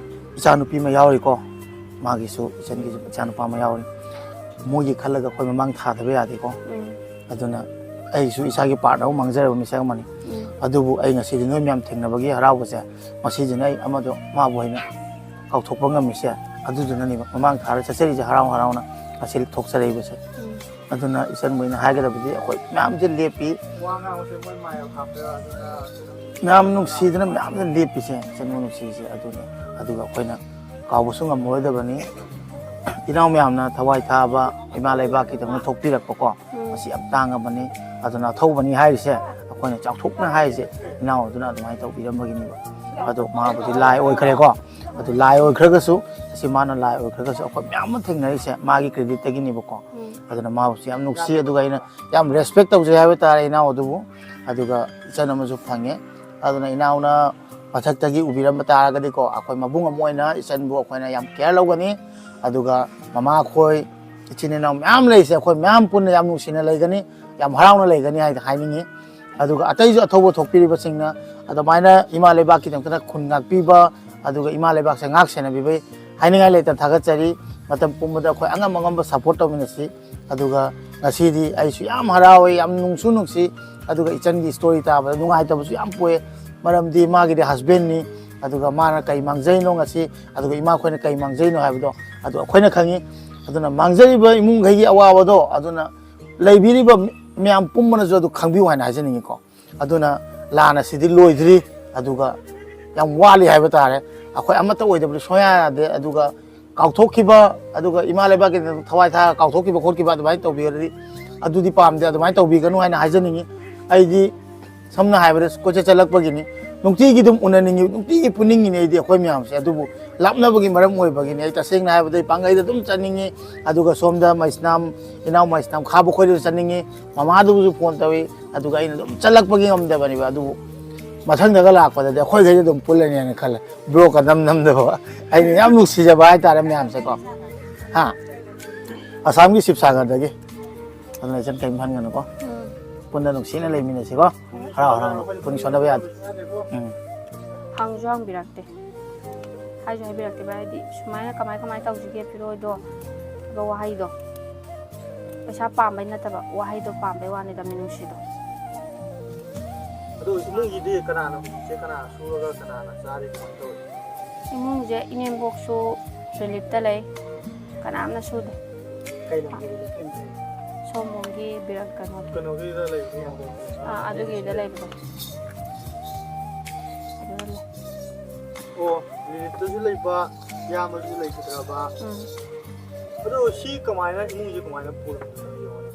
ꯏꯆꯥꯅꯨꯄꯤ ꯑꯃ ꯌꯥꯎꯔꯤꯀꯣ, ꯃꯥꯒꯤꯁꯨ ꯏꯆꯟꯒꯤꯁꯨ ꯏꯆꯥꯅꯨꯄꯥ ꯑꯃ ꯌꯥꯎꯔꯤ꯫ ꯃꯣꯏꯒꯤ ꯈꯜꯂꯒ ꯑꯩꯈꯣꯏ ꯃꯃꯥꯡ ꯊꯥꯗꯕ ꯌꯥꯗꯦꯀꯣ꯫ ꯎꯝ꯫ ꯑꯗꯨꯅ ꯑꯩꯁꯨ ꯏꯁꯥꯒꯤ ꯄꯥꯔꯠ ꯑꯃ ꯃꯥꯡꯖꯔꯕ ꯃꯤꯁꯛ ꯑꯃꯅꯤ꯫ ꯎꯝ꯫ ꯑꯗꯨꯕꯨ ꯑꯩ ꯉꯁꯤꯗꯤ ꯅꯣꯏ ꯃꯌꯥꯝ ꯊꯦꯡꯅꯕꯒꯤ ꯍꯔꯥꯎꯕꯁꯦ, ꯃꯁꯤꯁꯤꯅ ꯑꯩ ꯑꯃꯗꯣ ꯃꯥꯕꯨ ꯑꯩꯅ ꯀꯥꯎꯊꯣꯛꯄ ꯉꯝꯃꯤꯁꯦ꯫ ꯑꯗꯨꯗꯨꯅꯅꯦꯕ ꯃꯃꯥꯡ ꯊꯥꯗ ꯆꯠꯆꯔꯤꯁꯦ ꯍꯔꯥꯎ ꯍꯔꯥꯎꯅ ꯉꯁꯤ ꯊꯣꯛꯆꯔꯛꯏꯕꯁꯦ꯫ ꯎꯝ꯫ ꯑꯗꯨꯅ ꯏꯆꯟꯕꯨ ꯑꯩꯅ ꯍꯥꯏꯒꯗꯕꯗꯤ ꯑꯩꯈꯣꯏ ꯃꯌꯥꯝꯁꯦ ꯂꯦꯞꯄꯤ꯫ ꯋꯥ ꯉꯥꯡꯕꯁꯦ ꯃꯣꯏ ꯃꯥꯏ ꯍꯥꯞꯄꯦ, ꯑꯗꯨꯅ ꯃꯌꯥꯝ ꯅꯨꯡꯁꯤꯗꯅ ꯃꯌꯥꯝꯅ ꯂꯦꯞꯄꯤꯁꯦ, ꯏꯆꯟꯕꯨ ꯅꯨꯡꯁꯤꯁꯦ ꯑꯗꯨꯅꯤ꯫ ꯑꯗꯨꯒ ꯑꯩꯈꯣꯏꯅ ꯀꯥꯎꯕꯁꯨ ꯉꯝꯃꯔꯣꯏꯗꯕꯅꯤ꯫ ꯏꯅꯥꯎ ꯃꯌꯥꯝꯅ ꯊꯋꯥꯏ ꯊꯥꯕ ꯏꯃꯥ ꯂꯩꯕꯥꯛꯀꯤꯗꯃꯛ ꯊꯣꯛꯄꯤꯔꯛꯄꯀꯣ, ꯎꯝ꯫ ꯃꯁꯤ ꯌꯥꯝ ꯇꯥꯡꯉꯕꯅꯤ꯫ ꯑꯗꯨꯅ ꯑꯊꯧꯕꯅꯤ ꯍꯥꯏꯔꯤꯁꯦ, ꯑꯩꯈꯣꯏꯅ ꯆꯥꯎꯊꯣꯛꯅ ꯍꯥꯏꯔꯤꯁꯦ ꯏꯅꯥꯎ ꯑꯗꯨꯅ ꯑꯗꯨꯃꯥꯏꯅ ꯇꯧꯕꯤꯔꯝꯕꯒꯤꯅꯦꯕ꯫ ꯑꯗꯣ ꯃꯥꯕꯨꯗꯤ ꯂꯥꯏ ꯑꯣꯏꯈ꯭ꯔꯦꯀꯣ꯫ ꯑꯗꯨ ꯂꯥꯏ ꯑꯣꯏꯈ꯭ꯔꯒꯁꯨ, ꯑꯁꯤ ꯃꯥꯅ ꯂꯥꯏ ꯑꯣꯏꯈ꯭ꯔꯒꯁꯨ ꯑꯩꯈꯣꯏ ꯃꯌꯥꯝ ꯑꯃ ꯊꯦꯡꯅꯔꯤꯁꯦ ꯃꯥꯒꯤ ꯀ꯭ꯔꯦꯗꯤꯠꯇꯒꯤꯅꯦꯕꯀꯣ꯫ ꯎꯝ꯫ ꯑꯗꯨꯅ ꯃꯥꯕꯨꯁꯨ ꯌꯥꯝ ꯅꯨꯡꯁꯤ, ꯑꯗꯨꯒ ꯑꯩꯅ ꯌꯥꯝ ꯔꯦꯁꯄꯦꯛ ꯇꯧꯖꯩ ꯍꯥꯏꯕ ꯇꯥꯔꯦ ꯏꯅꯥꯎ ꯑꯗꯨꯕꯨ꯫ ꯑꯗꯨꯒ ꯏꯆꯟ ꯑꯃꯁꯨ ꯐꯪꯉꯦ꯫ ꯑꯗꯨꯅ ꯏꯅꯥꯎꯅ ꯃꯊꯛꯇꯒꯤ ꯎꯕꯤꯔꯝꯕ ꯇꯥꯔꯒꯗꯤꯀꯣ, ꯑꯩꯈꯣꯏ ꯃꯕꯨꯡ ꯑꯃ ꯑꯣꯏꯅ ꯏꯆꯟꯕꯨ ꯑꯩꯈꯣꯏꯅ ꯌꯥꯝ ꯀꯦꯌꯔ ꯂꯧꯒꯅꯤ꯫ ꯑꯗꯨꯒ ꯃꯃꯥꯈꯣꯏ, ꯏꯆꯤꯟ ꯏꯅꯥꯎ ꯃꯌꯥꯝ ꯂꯩꯔꯤꯁꯦ, ꯑꯩꯈꯣꯏ ꯃꯌꯥꯝ ꯄꯨꯟꯅ ꯌꯥꯝ ꯅꯨꯡꯁꯤꯅ ꯂꯩꯒꯅꯤ, ꯌꯥꯝ ꯍꯔꯥꯎꯅ ꯂꯩꯒꯅꯤ ꯍꯥꯏꯅ ꯍꯥꯏꯅꯤꯡꯉꯤ꯫ ꯑꯗꯨꯒ ꯑꯇꯩꯁꯨ ꯑꯊꯧꯕ ꯊꯣꯛꯄꯤꯔꯤꯕꯁꯤꯡꯅ ꯑꯗꯨꯃꯥꯏꯅ ꯏꯃꯥ ꯂꯩꯕꯥꯛꯀꯤꯗꯃꯛꯇ ꯈꯨꯟ ꯉꯥꯛꯄꯤꯕ, ꯑꯗꯨꯒ ꯏꯃꯥ ꯂꯩꯕꯥꯛꯁꯦ ꯉꯥꯛ ꯁꯦꯟꯅꯕꯤꯕꯩ ꯍꯥꯏꯅꯤꯡꯉꯥꯏ ꯂꯩꯇꯅ ꯊꯥꯒꯠꯆꯔꯤ꯫ ꯃꯇꯝ ꯄꯨꯝꯕꯗ ꯑꯩꯈꯣꯏ ꯑꯉꯝ ꯑꯉꯝꯕ ꯁꯞꯄꯣꯔꯠ ꯇꯧꯃꯤꯟꯅꯁꯤ꯫ ꯑꯗꯨꯒ ꯉꯁꯤꯗꯤ ꯑꯩꯁꯨ ꯌꯥꯝ ꯍꯔꯥꯎꯋꯦ, ꯌꯥꯝ ꯅꯨꯡꯁꯨ ꯅꯨꯡꯁꯤ꯫ ꯑꯗꯨꯒ ꯏꯆꯟꯒꯤ ꯁ꯭ꯇꯣꯔꯤ ꯇꯥꯕꯗ ꯅꯨꯡꯉꯥꯏꯇꯕꯁꯨ ꯌꯥꯝ ꯄꯣꯛꯑꯦ, ꯃꯔꯝꯗꯤ ꯃꯥꯒꯤꯗꯤ ꯍꯁꯕꯦꯟꯅꯤ꯫ ꯑꯗꯨꯒ ꯃꯥꯅ ꯀꯩ ꯃꯥꯡꯖꯩꯅꯣ ꯉꯁꯤ, ꯑꯗꯨꯒ ꯏꯃꯥꯈꯣꯏꯅ ꯀꯩ ꯃꯥꯡꯖꯩꯅꯣ ꯍꯥꯏꯕꯗꯣ ꯑꯗꯨ ꯑꯩꯈꯣꯏꯅ ꯈꯪꯉꯤ꯫ ꯑꯗꯨꯅ ꯃꯥꯡꯖꯔꯤꯕ ꯏꯃꯨꯡꯈꯩꯒꯤ ꯑꯋꯥꯕꯗꯣ ꯑꯗꯨꯅ ꯂꯩꯕꯤꯔꯤꯕ ꯃꯤ- ꯃꯌꯥꯝ ꯄꯨꯝꯕꯅꯁꯨ ꯑꯗꯨ ꯈꯪꯕꯤꯌꯨ ꯍꯥꯏꯅ ꯍꯥꯏꯖꯅꯤꯡꯉꯤꯀꯣ꯫ ꯑꯗꯨꯅ ꯂꯥꯟ ꯑꯁꯤꯗꯤ ꯂꯣꯏꯗ꯭ꯔꯤ, ꯑꯗꯨꯒ ꯌꯥꯝ ꯋꯥꯠꯂꯤ ꯍꯥꯏꯕ ꯇꯥꯔꯦ꯫ ꯑꯩꯈꯣꯏ ꯑꯃꯠꯇ ꯑꯣꯏꯗꯕꯗꯤ ꯁꯨꯡꯌꯥ ꯌꯥꯗꯦ꯫ ꯑꯗꯨꯒ ꯀꯥꯎꯊꯣꯛꯈꯤꯕ, ꯑꯗꯨꯒ ꯏꯃꯥ ꯂꯩꯕꯥꯛꯀꯤꯗꯃꯛ ꯊꯋꯥꯏ ꯊꯥꯔ ꯀꯥꯎꯊꯣꯛꯈꯤꯕ ꯈꯣꯠꯈꯤꯕ ꯑꯗꯨꯃꯥꯏꯅ ꯇꯧꯕꯤꯔꯗꯤ, ꯑꯗꯨꯗꯤ ꯄꯥꯝꯗꯦ, ꯑꯗꯨꯃꯥꯏꯅ ꯇꯧꯕꯤꯒꯅꯨ ꯍꯥꯏꯅ ꯍꯥꯏꯖꯅꯤꯡꯉꯤ꯫ ꯑꯩꯗꯤ ꯁꯝꯅ ꯍꯥꯏꯔꯕꯗ ꯀꯣꯏꯆꯠ ꯆꯠꯂꯛꯄꯒꯤꯅꯤ, ꯅꯨꯡꯇꯤꯒꯤ ꯑꯗꯨꯝ ꯎꯅꯅꯤꯡꯉꯤ, ꯅꯨꯡꯇꯤꯒꯤ ꯄꯨꯅꯤꯡꯉꯤꯅꯤ ꯑꯩꯗꯤ ꯑꯩꯈꯣꯏ ꯃꯌꯥꯝꯁꯦ꯫ ꯑꯗꯨꯕꯨ ꯂꯥꯞꯅꯕꯒꯤ ꯃꯔꯝ ꯑꯣꯏꯕꯒꯤꯅꯤ꯫ ꯑꯩ ꯇꯁꯦꯡꯅ ꯍꯥꯏꯔꯕꯗ ꯑꯩ ꯄꯥꯡꯒꯩꯗ ꯑꯗꯨꯝ ꯆꯠꯅꯤꯡꯉꯤ, ꯑꯗꯨꯒ ꯁꯣꯝꯗ ꯃꯩꯁꯅꯥꯝ, ꯏꯅꯥꯎ ꯃꯩꯁꯅꯥꯝ ꯈꯥꯕ ꯈꯣꯏꯗꯁꯨ ꯆꯠꯅꯤꯡꯉꯤ, ꯃꯃꯥꯗꯨꯕꯨꯁꯨ ꯐꯣꯟ ꯇꯧꯏ, ꯑꯗꯨꯒ ꯑꯩꯅ ꯑꯗꯨꯝ ꯆꯠꯂꯛꯄꯒꯤ ꯉꯝꯗꯕꯅꯦꯕ꯫ ꯑꯗꯨꯕꯨ ꯃꯊꯪꯗꯒ ꯂꯥꯛꯄꯗꯗꯤ ꯑꯩꯈꯣꯏꯈꯩꯁꯦ ꯑꯗꯨꯝ ꯄꯨꯜꯂꯅꯤꯅ ꯈꯜꯂꯦ꯫ ꯕ꯭ꯂꯣꯛꯀ ꯅꯝ ꯅꯝꯗꯕ, ꯑꯩꯅ ꯌꯥꯝ ꯅꯨꯡꯁꯤꯖꯕ ꯍꯥꯏꯇꯥꯔꯦ ꯃꯌꯥꯝꯁꯦꯀꯣ꯫ ꯍꯥ? ꯑꯁꯥꯝꯒꯤ ꯁꯤꯕꯁꯥꯒꯔꯗꯒꯤ꯫ ꯑꯗꯨꯅ ꯏꯆꯟ ꯀꯔꯤꯝ ꯈꯟꯒꯅꯨꯀꯣ꯫ ꯎꯝ꯫ ꯄꯨꯟꯅ ꯅꯨꯡꯁꯤꯅ ꯂꯩꯃꯤꯟꯅꯁꯤꯀꯣ꯫ ꯍꯔꯥꯎ ꯍꯔꯥꯎꯅ꯫ ꯄꯨꯟ ꯁꯣꯟꯅꯕ ꯌꯥꯗꯦ꯫ ꯎꯝ꯫ ꯍꯪꯁꯨ ꯍꯪꯕꯤꯔꯛꯇꯦ꯫ ꯍꯥꯏꯁꯨ ꯍꯥꯏꯕꯤꯔꯛꯇꯦꯕ꯫ ꯍꯥꯏꯗꯤ ꯁꯨꯃꯥꯏꯅ ꯀꯃꯥꯏ ꯀꯃꯥꯏ ꯇꯧꯁꯤꯒꯦ ꯐꯤꯔꯣꯏꯗꯣ ꯍꯥꯏꯕ ꯋꯥꯍꯩꯗꯣ꯫ ꯄꯩꯁꯥ ꯄꯥꯝꯕꯩ ꯅꯠꯇꯕ, ꯋꯥꯍꯩꯗꯣ ꯄꯥꯝꯕꯩ ꯋꯥꯅꯤꯗ ꯃꯤꯅꯨꯡꯁꯤꯗꯣ꯫ ꯑꯗꯣ ꯏꯃꯨꯡꯒꯤꯗꯤ ꯀꯅꯥꯅ ꯍꯧꯖꯤꯛꯁꯦ ꯀꯅꯥ ꯁꯨꯔꯒ ꯀꯅꯥꯅ ꯆꯥꯔꯤ ꯀꯃꯥꯏꯅ ꯇꯧꯔꯤ? ꯏꯃꯨꯡꯁꯦ ꯏꯅꯦꯝꯕꯣꯛꯁꯨ ꯔꯤꯂꯤꯞꯇ ꯂꯩ, ꯀꯅꯥꯝꯅ ꯁꯨꯗꯦ꯫ ꯀꯩ ꯂꯝꯒꯤ ꯔꯤꯂꯤꯞꯇ ꯂꯩ? ꯁꯣꯝꯂꯣꯝꯒꯤ ꯕꯤꯔꯛ ꯀꯩꯅꯣ꯫ ꯀꯩꯅꯣꯒꯤꯗ ꯂꯩꯕꯗꯣ ꯌꯥꯝ ꯐꯩ꯫ ꯑꯥ, ꯑꯗꯨꯒꯤꯗ ꯂꯩꯕꯗꯣ꯫ ꯑꯗꯨꯗ ꯂꯩ꯫ ꯑꯣ, ꯔꯤꯂꯤꯞꯇꯁꯨ ꯂꯩꯕ, ꯏꯌꯥꯝꯕꯁꯨ ꯂꯩꯈꯤꯗ꯭ꯔꯕ? ꯎꯝ꯫ ꯑꯗꯣ ꯁꯤ ꯀꯃꯥꯏꯅ, ꯏꯃꯨꯡꯁꯦ ꯀꯃꯥꯏꯅ ꯄꯨꯔꯛꯄꯅꯣ ꯌꯦꯡꯉꯣꯅꯦ꯫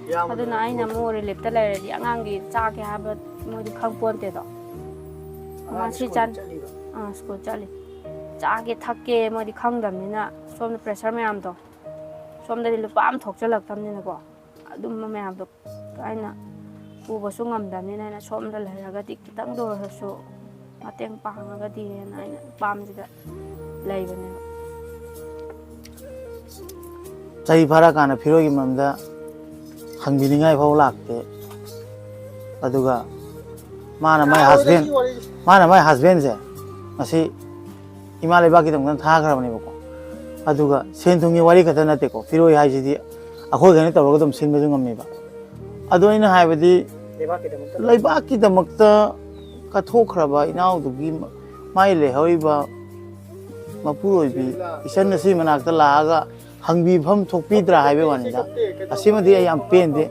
ꯏꯌꯥꯝꯕꯗꯨꯅ ꯑꯗꯨꯅ ꯑꯩꯅ ꯑꯃꯨꯛ ꯔꯤꯂꯤꯞꯇ ꯂꯩꯔꯗꯤ ꯑꯉꯥꯡꯒꯤ ꯆꯥꯒꯦ ꯍꯥꯏꯕ ꯃꯣꯏꯗꯤ ꯈꯪ ꯄꯣꯟꯇꯦꯗꯣ꯫ ꯑꯉꯥꯡ ꯃꯁꯤ ꯁ꯭ꯀꯨꯜ ꯆꯥꯟ-, ꯆꯠꯂꯤꯔꯣ? ꯑꯥ, ꯁ꯭ꯀꯨꯜ ꯆꯠꯂꯤ꯫ ꯆꯥꯒꯦ ꯊꯛꯀꯦ ꯃꯣꯏꯗꯤ ꯈꯪꯗꯕꯅꯤꯅ ꯁꯣꯝꯗ ꯄ꯭ꯔꯦꯁꯔ ꯃꯌꯥꯝꯗꯣ ꯁꯣꯝꯗꯗꯤ ꯂꯨꯄꯥ ꯑꯃ ꯊꯣꯛꯆꯜꯂꯛꯇꯕꯅꯤꯅꯀꯣ꯫ ꯑꯗꯨꯝꯕ ꯃꯌꯥꯝꯗꯣ ꯑꯩꯅ ꯄꯨꯕꯁꯨ ꯉꯝꯗꯕꯅꯤꯅ ꯑꯩꯅ ꯁꯣꯝꯗ ꯂꯩꯔꯒꯗꯤ ꯈꯤꯇꯪꯗ ꯑꯣꯏꯔꯁꯨ ꯃꯇꯦꯡ ꯄꯥꯡꯉꯒꯗꯤꯅ ꯑꯩꯅ ꯄꯥꯝꯁꯤꯗ ꯂꯩꯕꯅꯦꯕ꯫ ꯆꯍꯤ ꯐꯥꯔꯛꯀꯥꯟꯗ ꯐꯤꯔꯣꯏꯒꯤ ꯃꯔꯝꯗ ꯍꯪꯕꯤꯅꯤꯡꯉꯥꯏ ꯐꯥꯎ ꯂꯥꯛꯇꯦ꯫ ꯑꯗꯨꯒ ꯃꯥꯅ ꯃꯥꯏ ꯍꯁꯕꯦꯟ, ꯃꯥꯅ ꯃꯥꯏ ꯍꯁꯕꯦꯟꯁꯦ ꯉꯁꯤ ꯏꯃꯥ ꯂꯩꯕꯥꯛꯀꯤꯗꯃꯛꯇ ꯊꯥꯈ꯭ꯔꯕꯅꯦꯕꯀꯣ꯫ ꯑꯗꯨꯒ ꯁꯦꯟ ꯊꯨꯝꯒꯤ ꯋꯥꯔꯤ ꯈꯛꯇ ꯅꯠꯇꯦꯀꯣ, ꯐꯤꯔꯣꯏ ꯍꯥꯏꯁꯤꯗꯤ ꯑꯩꯈꯣꯏꯈꯩꯅ ꯇꯧꯔꯒ ꯑꯗꯨꯝ ꯁꯤꯟꯕꯁꯨ ꯉꯝꯃꯦꯕ꯫ ꯑꯗꯣ ꯑꯩꯅ ꯍꯥꯏꯕꯗꯤ ꯂꯩꯕꯥꯛꯀꯤꯗꯃꯛꯇ ꯂꯩꯕꯥꯛꯀꯤꯗꯃꯛꯇ ꯀꯠꯊꯣꯛꯈ꯭ꯔꯕ ꯏꯅꯥꯎꯗꯨꯒꯤ ꯃ-, ꯃꯥꯏ ꯂꯩꯍꯧꯔꯤꯕ ꯃꯄꯨꯔꯣꯏꯕꯤ ꯏꯆꯟ ꯑꯁꯤ ꯃꯅꯥꯛꯇ ꯂꯥꯛꯑꯒ ꯍꯪꯕꯤꯐꯝ ꯊꯣꯛꯄꯤꯗ꯭ꯔꯥ ꯍꯥꯏꯕꯩ ꯋꯥꯅꯤꯗ꯫ ꯑꯁꯤꯃꯗꯤ ꯑꯩ ꯌꯥꯝ ꯄꯦꯟꯗꯦ꯫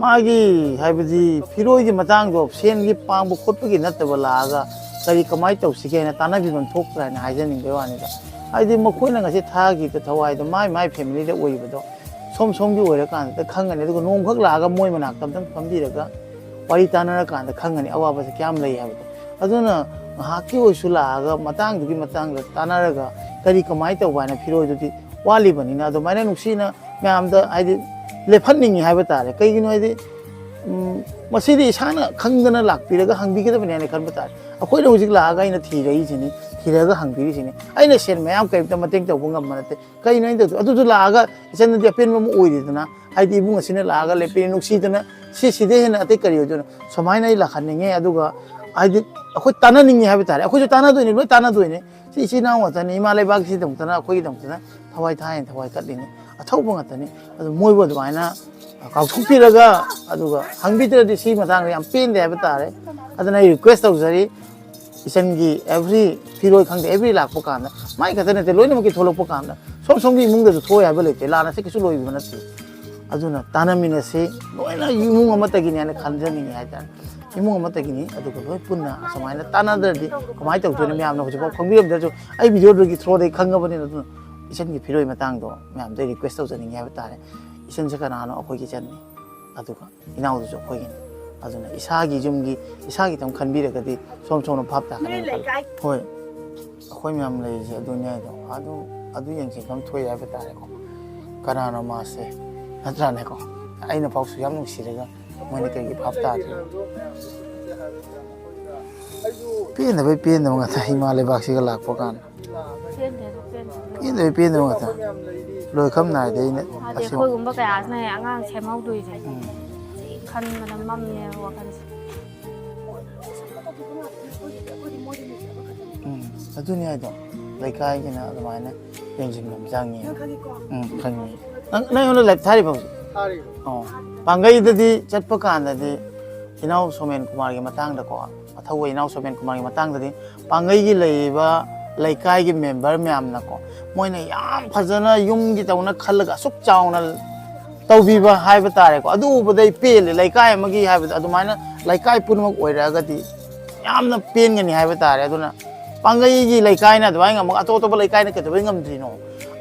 ꯃꯥꯒꯤ ꯍꯥꯏꯕꯗꯤ ꯐꯤꯔꯣꯏꯒꯤ ꯃꯇꯥꯡꯗꯣ ꯁꯦꯟꯒꯤ ꯄꯥꯡꯕ ꯈꯣꯠꯄꯒꯤ ꯅꯠꯇꯕ ꯂꯥꯛꯑꯒ ꯀꯔꯤ ꯀꯃꯥꯏꯅ ꯇꯧꯁꯤꯒꯦ ꯍꯥꯏꯅ ꯇꯥꯟꯅꯕꯤꯐꯝ ꯊꯣꯛꯇ꯭ꯔꯥ ꯍꯥꯏꯅ ꯍꯥꯏꯖꯅꯤꯡꯕꯩ ꯋꯥꯅꯤꯗ꯫ ꯍꯥꯏꯗꯤ ꯃꯈꯣꯏꯅ ꯉꯁꯤ ꯊꯥꯈꯤꯕ ꯊꯋꯥꯏꯗꯣ ꯃꯥꯏ ꯃꯥꯏ ꯐꯦꯃꯤꯂꯤꯗ ꯑꯣꯏꯕꯗꯣ ꯁꯣꯝ ꯁꯣꯝꯒꯤ ꯑꯣꯏꯔꯀꯥꯟꯗ ꯈꯪꯒꯅꯤ꯫ ꯑꯗꯨꯒ ꯅꯣꯡꯃꯈꯛ ꯂꯥꯛꯑꯒ ꯃꯣꯏ ꯃꯅꯥꯛꯇ ꯑꯝꯇꯪ ꯐꯝꯕꯤꯔꯒ ꯋꯥꯔꯤ ꯇꯥꯟꯅꯔꯀꯥꯟꯗ ꯈꯪꯒꯅꯤ ꯑꯋꯥꯕꯁꯦ ꯀꯌꯥꯝ ꯂꯩ ꯍꯥꯏꯕꯗꯣ꯫ ꯑꯗꯨꯅ ꯉꯥꯏꯍꯥꯛꯀꯤ ꯑꯣꯏꯁꯨ ꯂꯥꯛꯑꯒ ꯃꯇꯥꯡꯗꯨꯒꯤ ꯃꯇꯥꯡꯗ ꯇꯥꯟꯅꯔꯒ ꯀꯔꯤ ꯀꯃꯥꯏꯅ ꯇꯧꯕ ꯍꯥꯏꯅ ꯐꯤꯔꯣꯏꯗꯨꯗꯤ ꯋꯥꯠꯂꯤꯕꯅꯤꯅ ꯑꯗꯨꯃꯥꯏꯅ ꯅꯨꯡꯁꯤꯅ ꯃꯌꯥꯝꯗ ꯍꯥꯏꯗꯤ ꯂꯦꯞꯍꯟꯅꯤꯡꯉꯤ ꯍꯥꯏꯕ ꯇꯥꯔꯦ꯫ ꯀꯩꯒꯤꯅꯣ ꯍꯥꯏꯗꯤ ꯎꯝ, ꯃꯁꯤꯗꯤ ꯏꯁꯥꯅ ꯈꯪꯗꯅ ꯂꯥꯛꯄꯤꯔꯒ ꯍꯪꯕꯤꯒꯗꯕꯅꯤ ꯍꯥꯏꯅ ꯈꯟꯕ ꯇꯥꯔꯦ꯫ ꯑꯩꯈꯣꯏꯅ ꯍꯧꯖꯤꯛ ꯂꯥꯛꯑꯒ ꯑꯩꯅ ꯊꯤꯔꯛꯏꯁꯤꯅꯤ, ꯊꯤꯔꯛꯑꯒ ꯍꯪꯕꯤꯔꯤꯁꯤꯅꯤ꯫ ꯑꯩꯅ ꯁꯦꯟ ꯃꯌꯥꯝ ꯀꯔꯤꯝꯇ ꯃꯇꯦꯡ ꯇꯧꯕ ꯉꯝꯕ ꯅꯠꯇꯦ꯫ ꯀꯩꯅꯣ ꯑꯩꯅ ꯇꯧꯗꯣꯏ? ꯑꯗꯨꯁꯨ ꯂꯥꯛꯑꯒ ꯏꯆꯟꯗꯗꯤ ꯑꯄꯦꯟꯕ ꯑꯃ ꯑꯣꯏꯔꯦꯗꯅ꯫ ꯍꯥꯏꯗꯤ ꯏꯕꯨꯡ ꯑꯁꯤꯅ ꯂꯥꯛꯑꯒ ꯂꯦꯞꯄꯤꯔꯦ ꯅꯨꯡꯁꯤꯗꯅ, ꯁꯤ ꯁꯤꯗꯩ ꯍꯦꯟꯅ ꯑꯇꯩ ꯀꯔꯤ ꯑꯣꯏꯗꯣꯏꯅꯣ? ꯁꯨꯃꯥꯏꯅ ꯑꯩ ꯂꯥꯛꯍꯟꯅꯤꯡꯉꯦ꯫ ꯑꯗꯨꯒ ꯍꯥꯏꯗꯤ ꯑꯩꯈꯣꯏ ꯇꯥꯟꯅꯅꯤꯡꯉꯦ ꯍꯥꯏꯕ ꯇꯥꯔꯦ꯫ ꯑꯩꯈꯣꯏꯁꯨ ꯇꯥꯟꯅꯗꯣꯏꯅꯦ, ꯂꯣꯏ ꯇꯥꯟꯅꯗꯣꯏꯅꯦ꯫ ꯁꯤ ꯏꯆꯤꯜ ꯏꯅꯥꯎ ꯉꯥꯛꯇꯅꯤ, ꯏꯃꯥ ꯂꯩꯕꯥꯛꯁꯤꯗꯃꯛꯇꯅ, ꯑꯩꯈꯣꯏꯒꯤꯗꯃꯛꯇꯅ ꯊꯋꯥꯏ ꯊꯥꯏꯅ ꯊꯋꯥꯏ ꯀꯠꯂꯤꯅꯤ꯫ ꯑꯊꯧꯕ ꯉꯥꯛꯇꯅꯤ꯫ ꯑꯗꯨ ꯃꯣꯏꯕꯨ ꯑꯗꯨꯃꯥꯏꯅ ꯀꯥꯎꯊꯣꯛꯄꯤꯔꯒ, ꯑꯗꯨꯒ ꯍꯪꯕꯤꯗ꯭ꯔꯗꯤ ꯁꯤ ꯃꯇꯥꯡꯗ ꯌꯥꯝ ꯄꯦꯟꯗꯦ ꯍꯥꯏꯕ ꯇꯥꯔꯦ꯫ ꯑꯗꯨꯅ ꯑꯩ ꯔꯤꯀ꯭ꯋꯦꯁ ꯇꯧꯖꯔꯤ, ꯏꯆꯟꯒꯤ ꯑꯦꯚ꯭ꯔꯤ ꯐꯤꯔꯣꯏ ꯈꯪꯗꯦ, ꯑꯦꯚ꯭ꯔꯤ ꯂꯥꯛꯄ ꯀꯥꯟꯗ, ꯃꯥꯏ ꯈꯛꯇ ꯅꯠꯇꯦ, ꯂꯣꯏꯅꯃꯛꯀꯤ ꯊꯣꯛꯂꯛꯄ ꯀꯥꯟꯗ ꯁꯣꯝ ꯁꯣꯝꯒꯤ ꯏꯃꯨꯡꯗꯁꯨ ꯊꯣꯛꯑꯣꯏ ꯍꯥꯏꯕ ꯂꯩꯇꯦ, ꯂꯥꯟ ꯑꯁꯦ ꯀꯩꯁꯨ ꯂꯣꯏꯕ ꯅꯠꯇꯦ꯫ ꯑꯗꯨꯅ ꯇꯥꯟꯅꯃꯤꯟꯅꯁꯤ, ꯂꯣꯏꯅ ꯏꯃꯨꯡ ꯑꯃꯠꯇꯒꯤꯅꯤ ꯍꯥꯏꯅ ꯈꯟꯖꯅꯤꯡꯉꯤ ꯍꯥꯏꯇꯥꯔꯦ꯫ ꯏꯃꯨꯡ ꯑꯃꯠꯇꯒꯤꯅꯤ꯫ ꯑꯗꯨꯒ ꯂꯣꯏ ꯄꯨꯟꯅ ꯑꯁꯨꯃꯥꯏꯅ ꯇꯥꯟꯅꯗ꯭ꯔꯗꯤ ꯀꯃꯥꯏꯅ ꯇꯧꯗꯣꯏꯅꯣ? ꯃꯌꯥꯝꯅ ꯍꯧꯖꯤꯛꯐꯥꯎ ꯈꯪꯕꯤꯔꯝꯗ꯭ꯔꯁꯨ ꯑꯩ ꯚꯤꯗꯤꯑꯣꯗꯨꯒꯤ ꯊ꯭ꯔꯨꯗꯒꯤ ꯈꯪꯉꯕꯅꯤꯅ꯫ ꯑꯗꯨꯅ ꯏꯆꯟꯒꯤ ꯐꯤꯔꯣꯏ ꯃꯇꯥꯡꯗꯣ ꯃꯌꯥꯝꯗ ꯔꯤꯀ꯭ꯋꯦꯁ ꯇꯧꯖꯅꯤꯡꯉꯤ ꯍꯥꯏꯕ ꯇꯥꯔꯦ꯫ ꯏꯆꯟꯁꯦ ꯀꯅꯥꯅꯣ? ꯑꯩꯈꯣꯏꯒꯤ ꯏꯆꯟꯅꯤ꯫ ꯑꯗꯨꯒ ꯏꯅꯥꯎꯗꯨꯁꯨ ꯑꯩꯈꯣꯏꯒꯤꯅꯤ꯫ ꯑꯗꯨꯅ ꯏꯁꯥꯒꯤ ꯌꯨꯝꯒꯤ, ꯏꯁꯥꯒꯤꯇꯪ ꯈꯟꯕꯤꯔꯒꯗꯤ ꯁꯣꯝ ꯁꯣꯝꯅ ꯚꯥꯞ ꯇꯥꯒꯅꯤ ꯈꯜꯂꯤ꯫ ꯍꯣꯏ, ꯑꯩꯈꯣꯏ ꯃꯌꯥꯝ ꯂꯩꯔꯤꯁꯦ ꯑꯗꯨꯅꯤ ꯍꯥꯏꯗꯣ꯫ ꯑꯗꯨ, ꯑꯗꯨ ꯌꯦꯡꯁꯤꯟꯐꯝ ꯊꯣꯛꯏ ꯍꯥꯏꯕ ꯇꯥꯔꯦꯀꯣ꯫ ꯀꯅꯥꯅꯣ ꯃꯥꯁꯦ? ꯅꯠꯇ꯭ꯔꯥꯅꯦꯀꯣ? ꯑꯩꯅ ꯐꯥꯎꯁꯨ ꯌꯥꯝ ꯅꯨꯡꯁꯤꯔꯒ ꯃꯣꯏꯅ ꯀꯩꯒꯤ ꯚꯥꯞ ꯇꯥꯗ꯭ꯔꯤꯅꯣ? ꯄꯦꯟꯗꯕꯩ ꯄꯦꯟꯗꯕ ꯉꯥꯛꯇ ꯏꯃꯥ ꯂꯩꯕꯥꯛꯁꯤꯒ ꯂꯥꯛꯄ ꯀꯥꯟꯗ꯫ ꯄꯦꯟꯗꯦ, ꯄꯦꯟꯗꯦ꯫ ꯄꯦꯟꯗꯕꯩ ꯄꯦꯟꯗꯕ ꯉꯥꯛꯇ꯫ ꯂꯣꯏꯈꯝ ꯅꯥꯏꯗꯦ ꯑꯩꯅ ꯍꯥꯏꯗꯤ ꯑꯁꯦꯡꯕ꯫ ꯑꯩꯈꯣꯏꯒꯨꯝꯕ ꯀꯌꯥꯁꯤꯅ ꯍꯦꯛ ꯑꯉꯥꯡ ꯁꯦꯝꯍꯧꯗꯣꯏꯁꯦ꯫ ꯎꯝ꯫ ꯁꯤ ꯈꯟꯕꯗ ꯃꯝꯃꯦꯕ ꯋꯥꯈꯜꯁꯦ꯫ ꯎꯝ, ꯑꯗꯨꯅꯤ ꯍꯥꯏꯗꯣ꯫ ꯂꯩꯀꯥꯏꯒꯤꯅ ꯑꯗꯨꯃꯥꯏꯅ ꯌꯦꯡꯁꯤꯟꯕ ꯑꯃ ꯆꯪꯉꯤ꯫ ꯎꯝ, ꯈꯪꯉꯤ꯫ ꯅꯪ, ꯅꯪ ꯑꯩꯉꯣꯟꯗ ꯂꯥꯏꯞ ꯊꯥꯔꯤꯕ ꯍꯧꯖꯤꯛ? ꯊꯥꯔꯤ꯫ ꯑꯣ꯫ ꯄꯥꯡꯒꯩꯗꯗꯤ ꯆꯠꯄ ꯀꯥꯟꯗꯗꯤ ꯏꯅꯥꯎ ꯁꯣꯃꯦꯟ ꯀꯨꯃꯥꯔꯒꯤ ꯃꯇꯥꯡꯗꯀꯣ, ꯑꯊꯧꯕ ꯏꯅꯥꯎ ꯁꯣꯃꯦꯟ ꯀꯨꯃꯥꯔꯒꯤ ꯃꯇꯥꯡꯗꯗꯤ, ꯄꯥꯡꯒꯩꯒꯤ ꯂꯩꯔꯤꯕ ꯂꯩꯀꯥꯏꯒꯤ ꯃꯦꯝꯕꯔ ꯃꯌꯥꯝꯅꯀꯣ, ꯃꯣꯏꯅ ꯌꯥꯝ ꯐꯖꯅ ꯌꯨꯝꯒꯤ ꯇꯧꯅ ꯈꯜꯂꯒ ꯑꯁꯨꯛ ꯆꯥꯎꯅ ꯇꯧꯕꯤꯕ ꯍꯥꯏꯕ ꯇꯥꯔꯦꯀꯣ, ꯑꯗꯨ ꯎꯕꯗ ꯑꯩ ꯄꯦꯜꯂꯦ꯫ ꯂꯩꯀꯥꯏ ꯑꯃꯒꯤ ꯍꯥꯏꯕꯗꯣ ꯑꯗꯨꯃꯥꯏꯅ ꯂꯩꯀꯥꯏ ꯄꯨꯝꯅꯃꯛ ꯑꯣꯏꯔꯛꯑꯒꯗꯤ ꯌꯥꯝꯅ ꯄꯦꯟꯒꯅꯤ ꯍꯥꯏꯕ ꯇꯥꯔꯦ꯫ ꯑꯗꯨꯅ ꯄꯥꯡꯒꯩꯒꯤ ꯂꯩꯀꯥꯏꯅ ꯑꯗꯨꯃꯥꯏꯅ ꯉꯝꯃꯒ ꯑꯇꯣꯞ ꯑꯇꯣꯞꯄ ꯂꯩꯀꯥꯏꯅ ꯀꯩꯗꯧꯕꯩ ꯉꯝꯗ꯭ꯔꯤꯅꯣ?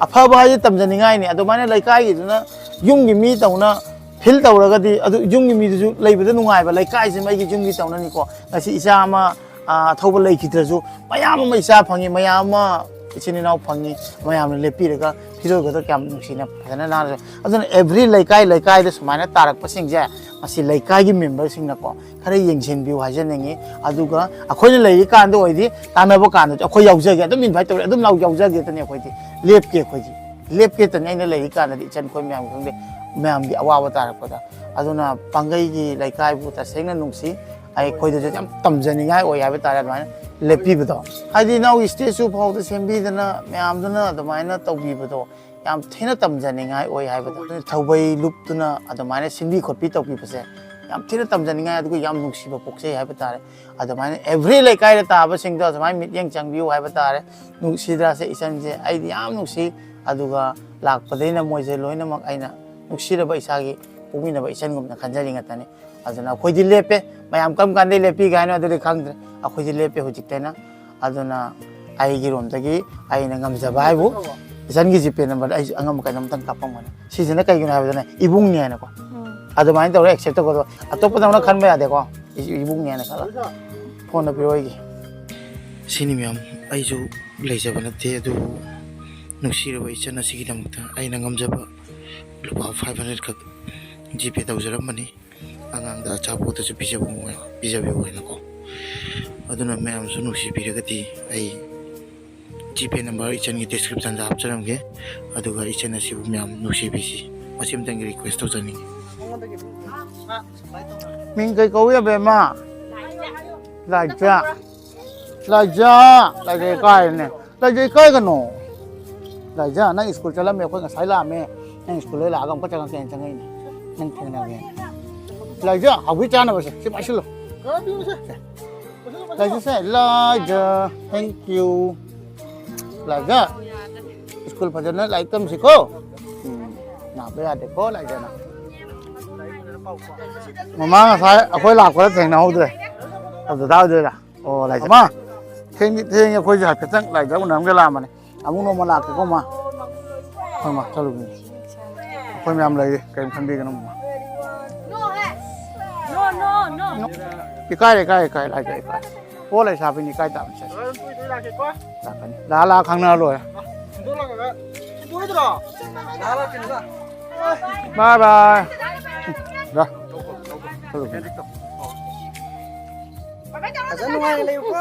ꯑꯐꯕ ꯍꯥꯏꯁꯦ ꯇꯝꯖꯅꯤꯡꯉꯥꯏꯅꯤ꯫ ꯑꯗꯨꯃꯥꯏꯅ ꯂꯩꯀꯥꯏꯒꯤꯗꯨꯅ ꯌꯨꯝꯒꯤ ꯃꯤ ꯇꯧꯅ ꯐꯤꯜ ꯇꯧꯔꯒꯗꯤ, ꯑꯗꯨ ꯌꯨꯝꯒꯤ ꯃꯤꯗꯨꯁꯨ ꯂꯩꯕꯗ ꯅꯨꯡꯉꯥꯏꯕ, ꯂꯩꯀꯥꯏꯁꯤꯃ ꯑꯩꯒꯤ ꯌꯨꯝꯒꯤ ꯇꯧꯅꯅꯤꯀꯣ, ꯉꯁꯤ ꯏꯆꯥ ꯑꯃ ꯑꯊꯧꯕ ꯂꯩꯈꯤꯗ꯭ꯔꯁꯨ ꯃꯌꯥꯝ ꯑꯃ ꯏꯆꯥ ꯐꯪꯉꯤ, ꯃꯌꯥꯝ ꯑꯃ ꯏꯆꯤꯟ ꯏꯅꯥꯎ ꯐꯪꯉꯤ, ꯃꯌꯥꯝꯅ ꯂꯦꯞꯄꯤꯔꯒ ꯐꯤꯔꯣꯜꯒꯗꯣ ꯀꯌꯥꯝ ꯅꯨꯡꯁꯤꯅ ꯐꯖꯅ ꯅꯥꯟꯅ꯫ ꯑꯗꯨꯅ ꯑꯦꯚ꯭ꯔꯤ ꯂꯩꯀꯥꯏ ꯂꯩꯀꯥꯏꯗ ꯁꯨꯃꯥꯏꯅ ꯇꯥꯔꯛꯄꯁꯤꯡꯁꯦ, ꯃꯁꯤ ꯂꯩꯀꯥꯏꯒꯤ ꯃꯦꯝꯕꯔꯁꯤꯡꯅꯀꯣ ꯈꯔ ꯌꯦꯡꯁꯤꯟꯕꯤꯌꯨ ꯍꯥꯏꯖꯅꯤꯡꯉꯤ꯫ ꯑꯗꯨꯒ ꯑꯩꯈꯣꯏꯅ ꯂꯩꯔꯤꯀꯥꯟꯗ ꯑꯣꯏꯗꯤ ꯇꯥꯟꯅꯕ ꯀꯥꯟꯗꯁꯨ ꯑꯩꯈꯣꯏ ꯌꯥꯎꯖꯒꯦ, ꯑꯗꯨꯝ ꯏꯟꯚꯥꯏꯠ ꯇꯧꯔꯦ, ꯑꯗꯨꯝ ꯂꯥꯎ ꯌꯥꯎꯖꯒꯦꯗꯅꯤ ꯑꯩꯈꯣꯏꯗꯤ꯫ ꯂꯦꯞꯀꯦ ꯑꯩꯈꯣꯏꯗꯤ꯫ ꯂꯦꯞꯀꯦꯇꯅꯤ ꯑꯩꯅ ꯂꯩꯔꯤꯀꯥꯟꯗꯗꯤ ꯏꯆꯟ ꯑꯩꯈꯣꯏ ꯃꯌꯥꯝ ꯈꯪꯗꯦ, ꯃꯌꯥꯝꯒꯤ ꯑꯋꯥꯕ ꯇꯥꯔꯛꯄꯗ꯫ ꯑꯗꯨꯅ ꯄꯥꯡꯒꯩꯒꯤ ꯂꯩꯀꯥꯏꯕꯨ ꯇꯁꯦꯡꯅ ꯅꯨꯡꯁꯤ꯫ ꯑꯩꯈꯣꯏꯗꯁꯨ ꯌꯥꯝ ꯇꯝꯖꯅꯤꯡꯉꯥꯏ ꯑꯣꯏ ꯍꯥꯏꯕ ꯇꯥꯔꯦ, ꯑꯗꯨꯃꯥꯏꯅ ꯂꯦꯞꯄꯤꯕꯗꯣ꯫ ꯍꯥꯏꯗꯤ ꯏꯅꯥꯎꯒꯤ ꯁ꯭ꯇꯦꯆꯨ ꯐꯥꯎꯗ ꯁꯦꯝꯕꯤꯗꯅ ꯃꯌꯥꯝꯗꯨꯅ ꯑꯗꯨꯃꯥꯏꯅ ꯇꯧꯕꯤꯕꯗꯣ ꯌꯥꯝ ꯊꯤꯅ ꯇꯝꯖꯅꯤꯡꯉꯥꯏ ꯑꯣꯏ ꯍꯥꯏꯕꯗꯣ꯫ ꯑꯗꯨꯅ ꯊꯧꯕꯩ ꯂꯨꯞꯇꯨꯅ ꯑꯗꯨꯃꯥꯏꯅ ꯁꯤꯟꯕꯤ ꯈꯣꯠꯄꯤ ꯇꯧꯕꯤꯕꯁꯦ ꯌꯥꯝ ꯊꯤꯅ ꯇꯝꯖꯅꯤꯡꯉꯥꯏ, ꯑꯗꯨꯒ ꯌꯥꯝ ꯅꯨꯡꯁꯤꯕ ꯄꯣꯛꯆꯩ ꯍꯥꯏꯕ ꯇꯥꯔꯦ꯫ ꯑꯗꯨꯃꯥꯏꯅ ꯑꯦꯚ꯭ꯔꯤ ꯂꯩꯀꯥꯏꯗ ꯇꯥꯕꯁꯤꯡꯗꯣ ꯑꯗꯨꯃꯥꯏꯅ ꯃꯤꯠꯌꯦꯡ ꯆꯪꯕꯤꯌꯨ ꯍꯥꯏꯕ ꯇꯥꯔꯦ꯫ ꯅꯨꯡꯁꯤꯗ꯭ꯔꯥꯁꯦ ꯏꯆꯟꯁꯦ? ꯑꯩꯗꯤ ꯌꯥꯝ ꯅꯨꯡꯁꯤ꯫ ꯑꯗꯨꯒ ꯂꯥꯛꯄꯗꯩꯅ ꯃꯣꯏꯁꯦ ꯂꯣꯏꯅꯃꯛ ꯑꯩꯅ ꯅꯨꯡꯁꯤꯔꯕ ꯏꯁꯥꯒꯤ ꯄꯣꯛꯃꯤꯟꯅꯕ ꯏꯆꯟꯒꯨꯝꯅ ꯈꯟꯖꯔꯤ ꯉꯥꯛꯇꯅꯤ꯫ ꯑꯗꯨꯅ ꯑꯩꯈꯣꯏꯗꯤ ꯂꯦꯞꯄꯦ꯫ ꯃꯌꯥꯝ ꯀꯔꯝ ꯀꯥꯟꯗꯩ ꯂꯦꯞꯄꯤꯒꯦ ꯍꯥꯏꯅꯣ ꯑꯗꯨꯗꯤ ꯈꯪꯗ꯭ꯔꯦ꯫ ꯑꯩꯈꯣꯏꯗꯤ ꯂꯦꯞꯄꯦ ꯍꯧꯖꯤꯛꯇꯩꯅ꯫ ꯑꯗꯨꯅ ꯑꯩꯒꯤ ꯔꯣꯝꯗꯒꯤ ꯑꯩꯅ ꯉꯝꯖꯕ ꯍꯥꯏꯕꯨ ꯏꯆꯟꯒꯤ ꯖꯤꯄꯦ ꯅꯝꯕꯔꯗ ꯑꯩꯁꯨ ꯑꯉꯝꯕ ꯀꯩꯅꯣꯝꯇꯪ ꯀꯥꯞꯄꯝꯒꯅꯤ꯫ ꯁꯤꯁꯤꯅ ꯀꯩꯒꯤꯅꯣ ꯍꯥꯏꯕꯗꯅꯦ, ꯏꯕꯨꯡꯅꯤ ꯍꯥꯏꯅꯀꯣ꯫ ꯑꯗꯨꯃꯥꯏꯅ ꯇꯧꯔꯒ ꯑꯦꯛꯁꯦꯞ ꯇꯧꯒꯗꯕ꯫ ꯑꯇꯣꯞꯄꯗꯧꯅ ꯈꯟꯕ ꯌꯥꯗꯦꯀꯣ꯫ ꯑꯩꯁꯨ ꯏꯕꯨꯡꯅꯤ ꯍꯥꯏꯅ ꯈꯜꯂ ꯐꯣꯟꯗꯣ ꯄꯤꯔꯛꯑꯣ ꯑꯩꯒꯤ꯫ ꯁꯤꯅꯤ ꯃꯌꯥꯝ, ꯑꯩꯁꯨ ꯂꯩꯖꯕ ꯅꯠꯇꯦ, ꯑꯗꯨꯕꯨ ꯅꯨꯡꯁꯤꯔꯕ ꯏꯆꯟ ꯑꯁꯤꯒꯤꯗꯃꯛꯇ ꯑꯩꯅ ꯉꯝꯖꯕ ꯂꯨꯄꯥ ꯐꯥꯏꯚ ꯍꯟꯗ꯭ꯔꯦꯠ ꯈꯛ ꯖꯤꯄꯦ ꯇꯧꯖꯔꯝꯕꯅꯤ꯫ ꯑꯉꯥꯡꯗ ꯑꯆꯥꯄꯣꯠꯇꯁꯨ ꯄꯤꯖꯕ ꯑꯣꯏ-, ꯄꯤꯖꯕꯤꯌꯨ ꯍꯥꯏꯅꯀꯣ꯫ ꯑꯗꯨꯅ ꯃꯌꯥꯝꯁꯨ ꯅꯨꯡꯁꯤꯕꯤꯔꯒꯗꯤ ꯑꯩ ꯖꯤꯄꯦ ꯅꯝꯕꯔ ꯏꯆꯟꯒꯤ ꯗꯤꯁꯀ꯭ꯔꯤꯞꯁꯟꯗ ꯍꯥꯞꯆꯔꯝꯒꯦ꯫ ꯑꯗꯨꯒ ꯏꯆꯟ ꯑꯁꯤꯕꯨ ꯃꯌꯥꯝ ꯅꯨꯡꯁꯤꯕꯤꯁꯤ꯫ ꯃꯁꯤ ꯑꯝꯇꯪꯒꯤ ꯔꯤꯀ꯭ꯋꯦꯁ ꯇꯧꯖꯅꯤꯡꯉꯤ꯫ ꯃꯤꯡ ꯀꯩ ꯀꯧꯏ, ꯑꯕꯦꯝꯃ? ꯂꯥꯏꯖꯥ꯫ ꯂꯥꯏꯖꯥ꯫ ꯂꯥꯏꯖꯥ ꯏꯀꯥꯏꯅꯦ꯫ ꯂꯥꯏꯖꯥ ꯏꯀꯥꯏꯒꯅꯣ꯫ ꯂꯥꯏꯖꯥ, ꯅꯪ ꯁ꯭ꯀꯨꯜ ꯆꯠꯂꯝꯃꯦ, ꯑꯩꯈꯣꯏ ꯉꯁꯥꯏ ꯂꯥꯛꯑꯝꯃꯦ꯫ ꯅꯪ ꯁ꯭ꯀꯨꯜꯗꯩ ꯂꯥꯛꯑꯒ ꯑꯃꯨꯛꯀ ꯆꯪꯉꯛꯀꯦꯅ ꯆꯪꯉꯛꯏꯅꯦ꯫ ꯅꯪ ꯊꯦꯡꯅꯒꯦ꯫ ꯂꯥꯏꯖꯥ, ꯍꯥꯎꯕꯤ ꯆꯥꯅꯕꯁꯦ ꯁꯤ ꯄꯥꯏꯁꯤꯜꯂꯣ꯫ ꯁꯦ꯫ ꯂꯥꯏꯖꯁꯦ, ꯂꯥꯏꯖ, thank you. ꯂꯥꯏꯖ, ꯁ꯭ꯀꯨꯜ ꯐꯖꯅ ꯂꯥꯏꯔꯤꯛ ꯇꯝꯁꯤꯀꯣ꯫ ꯎꯝ, ꯅꯥꯕ ꯌꯥꯗꯦꯀꯣ, ꯂꯥꯏꯖꯅ꯫ ꯃꯃꯥ ꯉꯁꯥꯏ ꯑꯩꯈꯣꯏ ꯂꯥꯛꯄꯗ ꯊꯦꯡꯅꯍꯧꯗ꯭ꯔꯦ꯫ ꯑꯗꯨꯗ ꯑꯣꯏꯗꯣꯏꯔꯥ? ꯑꯣ, ꯂꯥꯏꯖ꯫ ꯃꯃꯥ, ꯊꯦꯡꯗꯤ ꯊꯦꯡꯉꯦ, ꯑꯩꯈꯣꯏꯁꯦ ꯍꯥꯏꯐꯦꯠꯇꯪ ꯂꯥꯏꯖ ꯎꯅꯔꯝꯒꯦ ꯂꯥꯛꯑꯝꯕꯅꯦ꯫ ꯑꯃꯨꯛ ꯅꯣꯡꯃ ꯂꯥꯛꯀꯦꯀꯣ, ꯃꯥ꯫ ꯍꯣꯏ, ꯃꯥ, ꯆꯠꯂꯨꯒꯦ꯫ ꯑꯩꯈꯣꯏ ꯃꯌꯥꯝ ꯂꯩꯔꯤ, ꯀꯔꯤꯝ ꯈꯟꯕꯤꯒꯅꯨ, ꯃꯥ꯫ ꯏꯀꯥꯏ, ꯏꯀꯥꯏ, ꯏꯀꯥꯏ, ꯂꯥꯏꯖ ꯏꯀꯥꯏ꯫ ꯑꯣ, ꯂꯩꯁꯥꯕꯤꯅꯤ, ꯏꯀꯥꯏ ꯇꯥꯕꯅꯤ, ꯁꯦ꯫ ꯂꯥꯛꯀꯅꯤ꯫ ꯂꯥꯛꯑ, ꯂꯥꯛꯑ ꯈꯪꯅꯔ ꯂꯣꯏꯔꯦ꯫ ꯕꯥꯏ ꯕꯥꯏ꯫ ꯂꯥꯛ꯫ ꯆꯠꯂꯨꯒꯦ꯫ ꯐꯖꯅ ꯅꯨꯡꯉꯥꯏꯅ ꯂꯩꯌꯨꯀꯣ꯫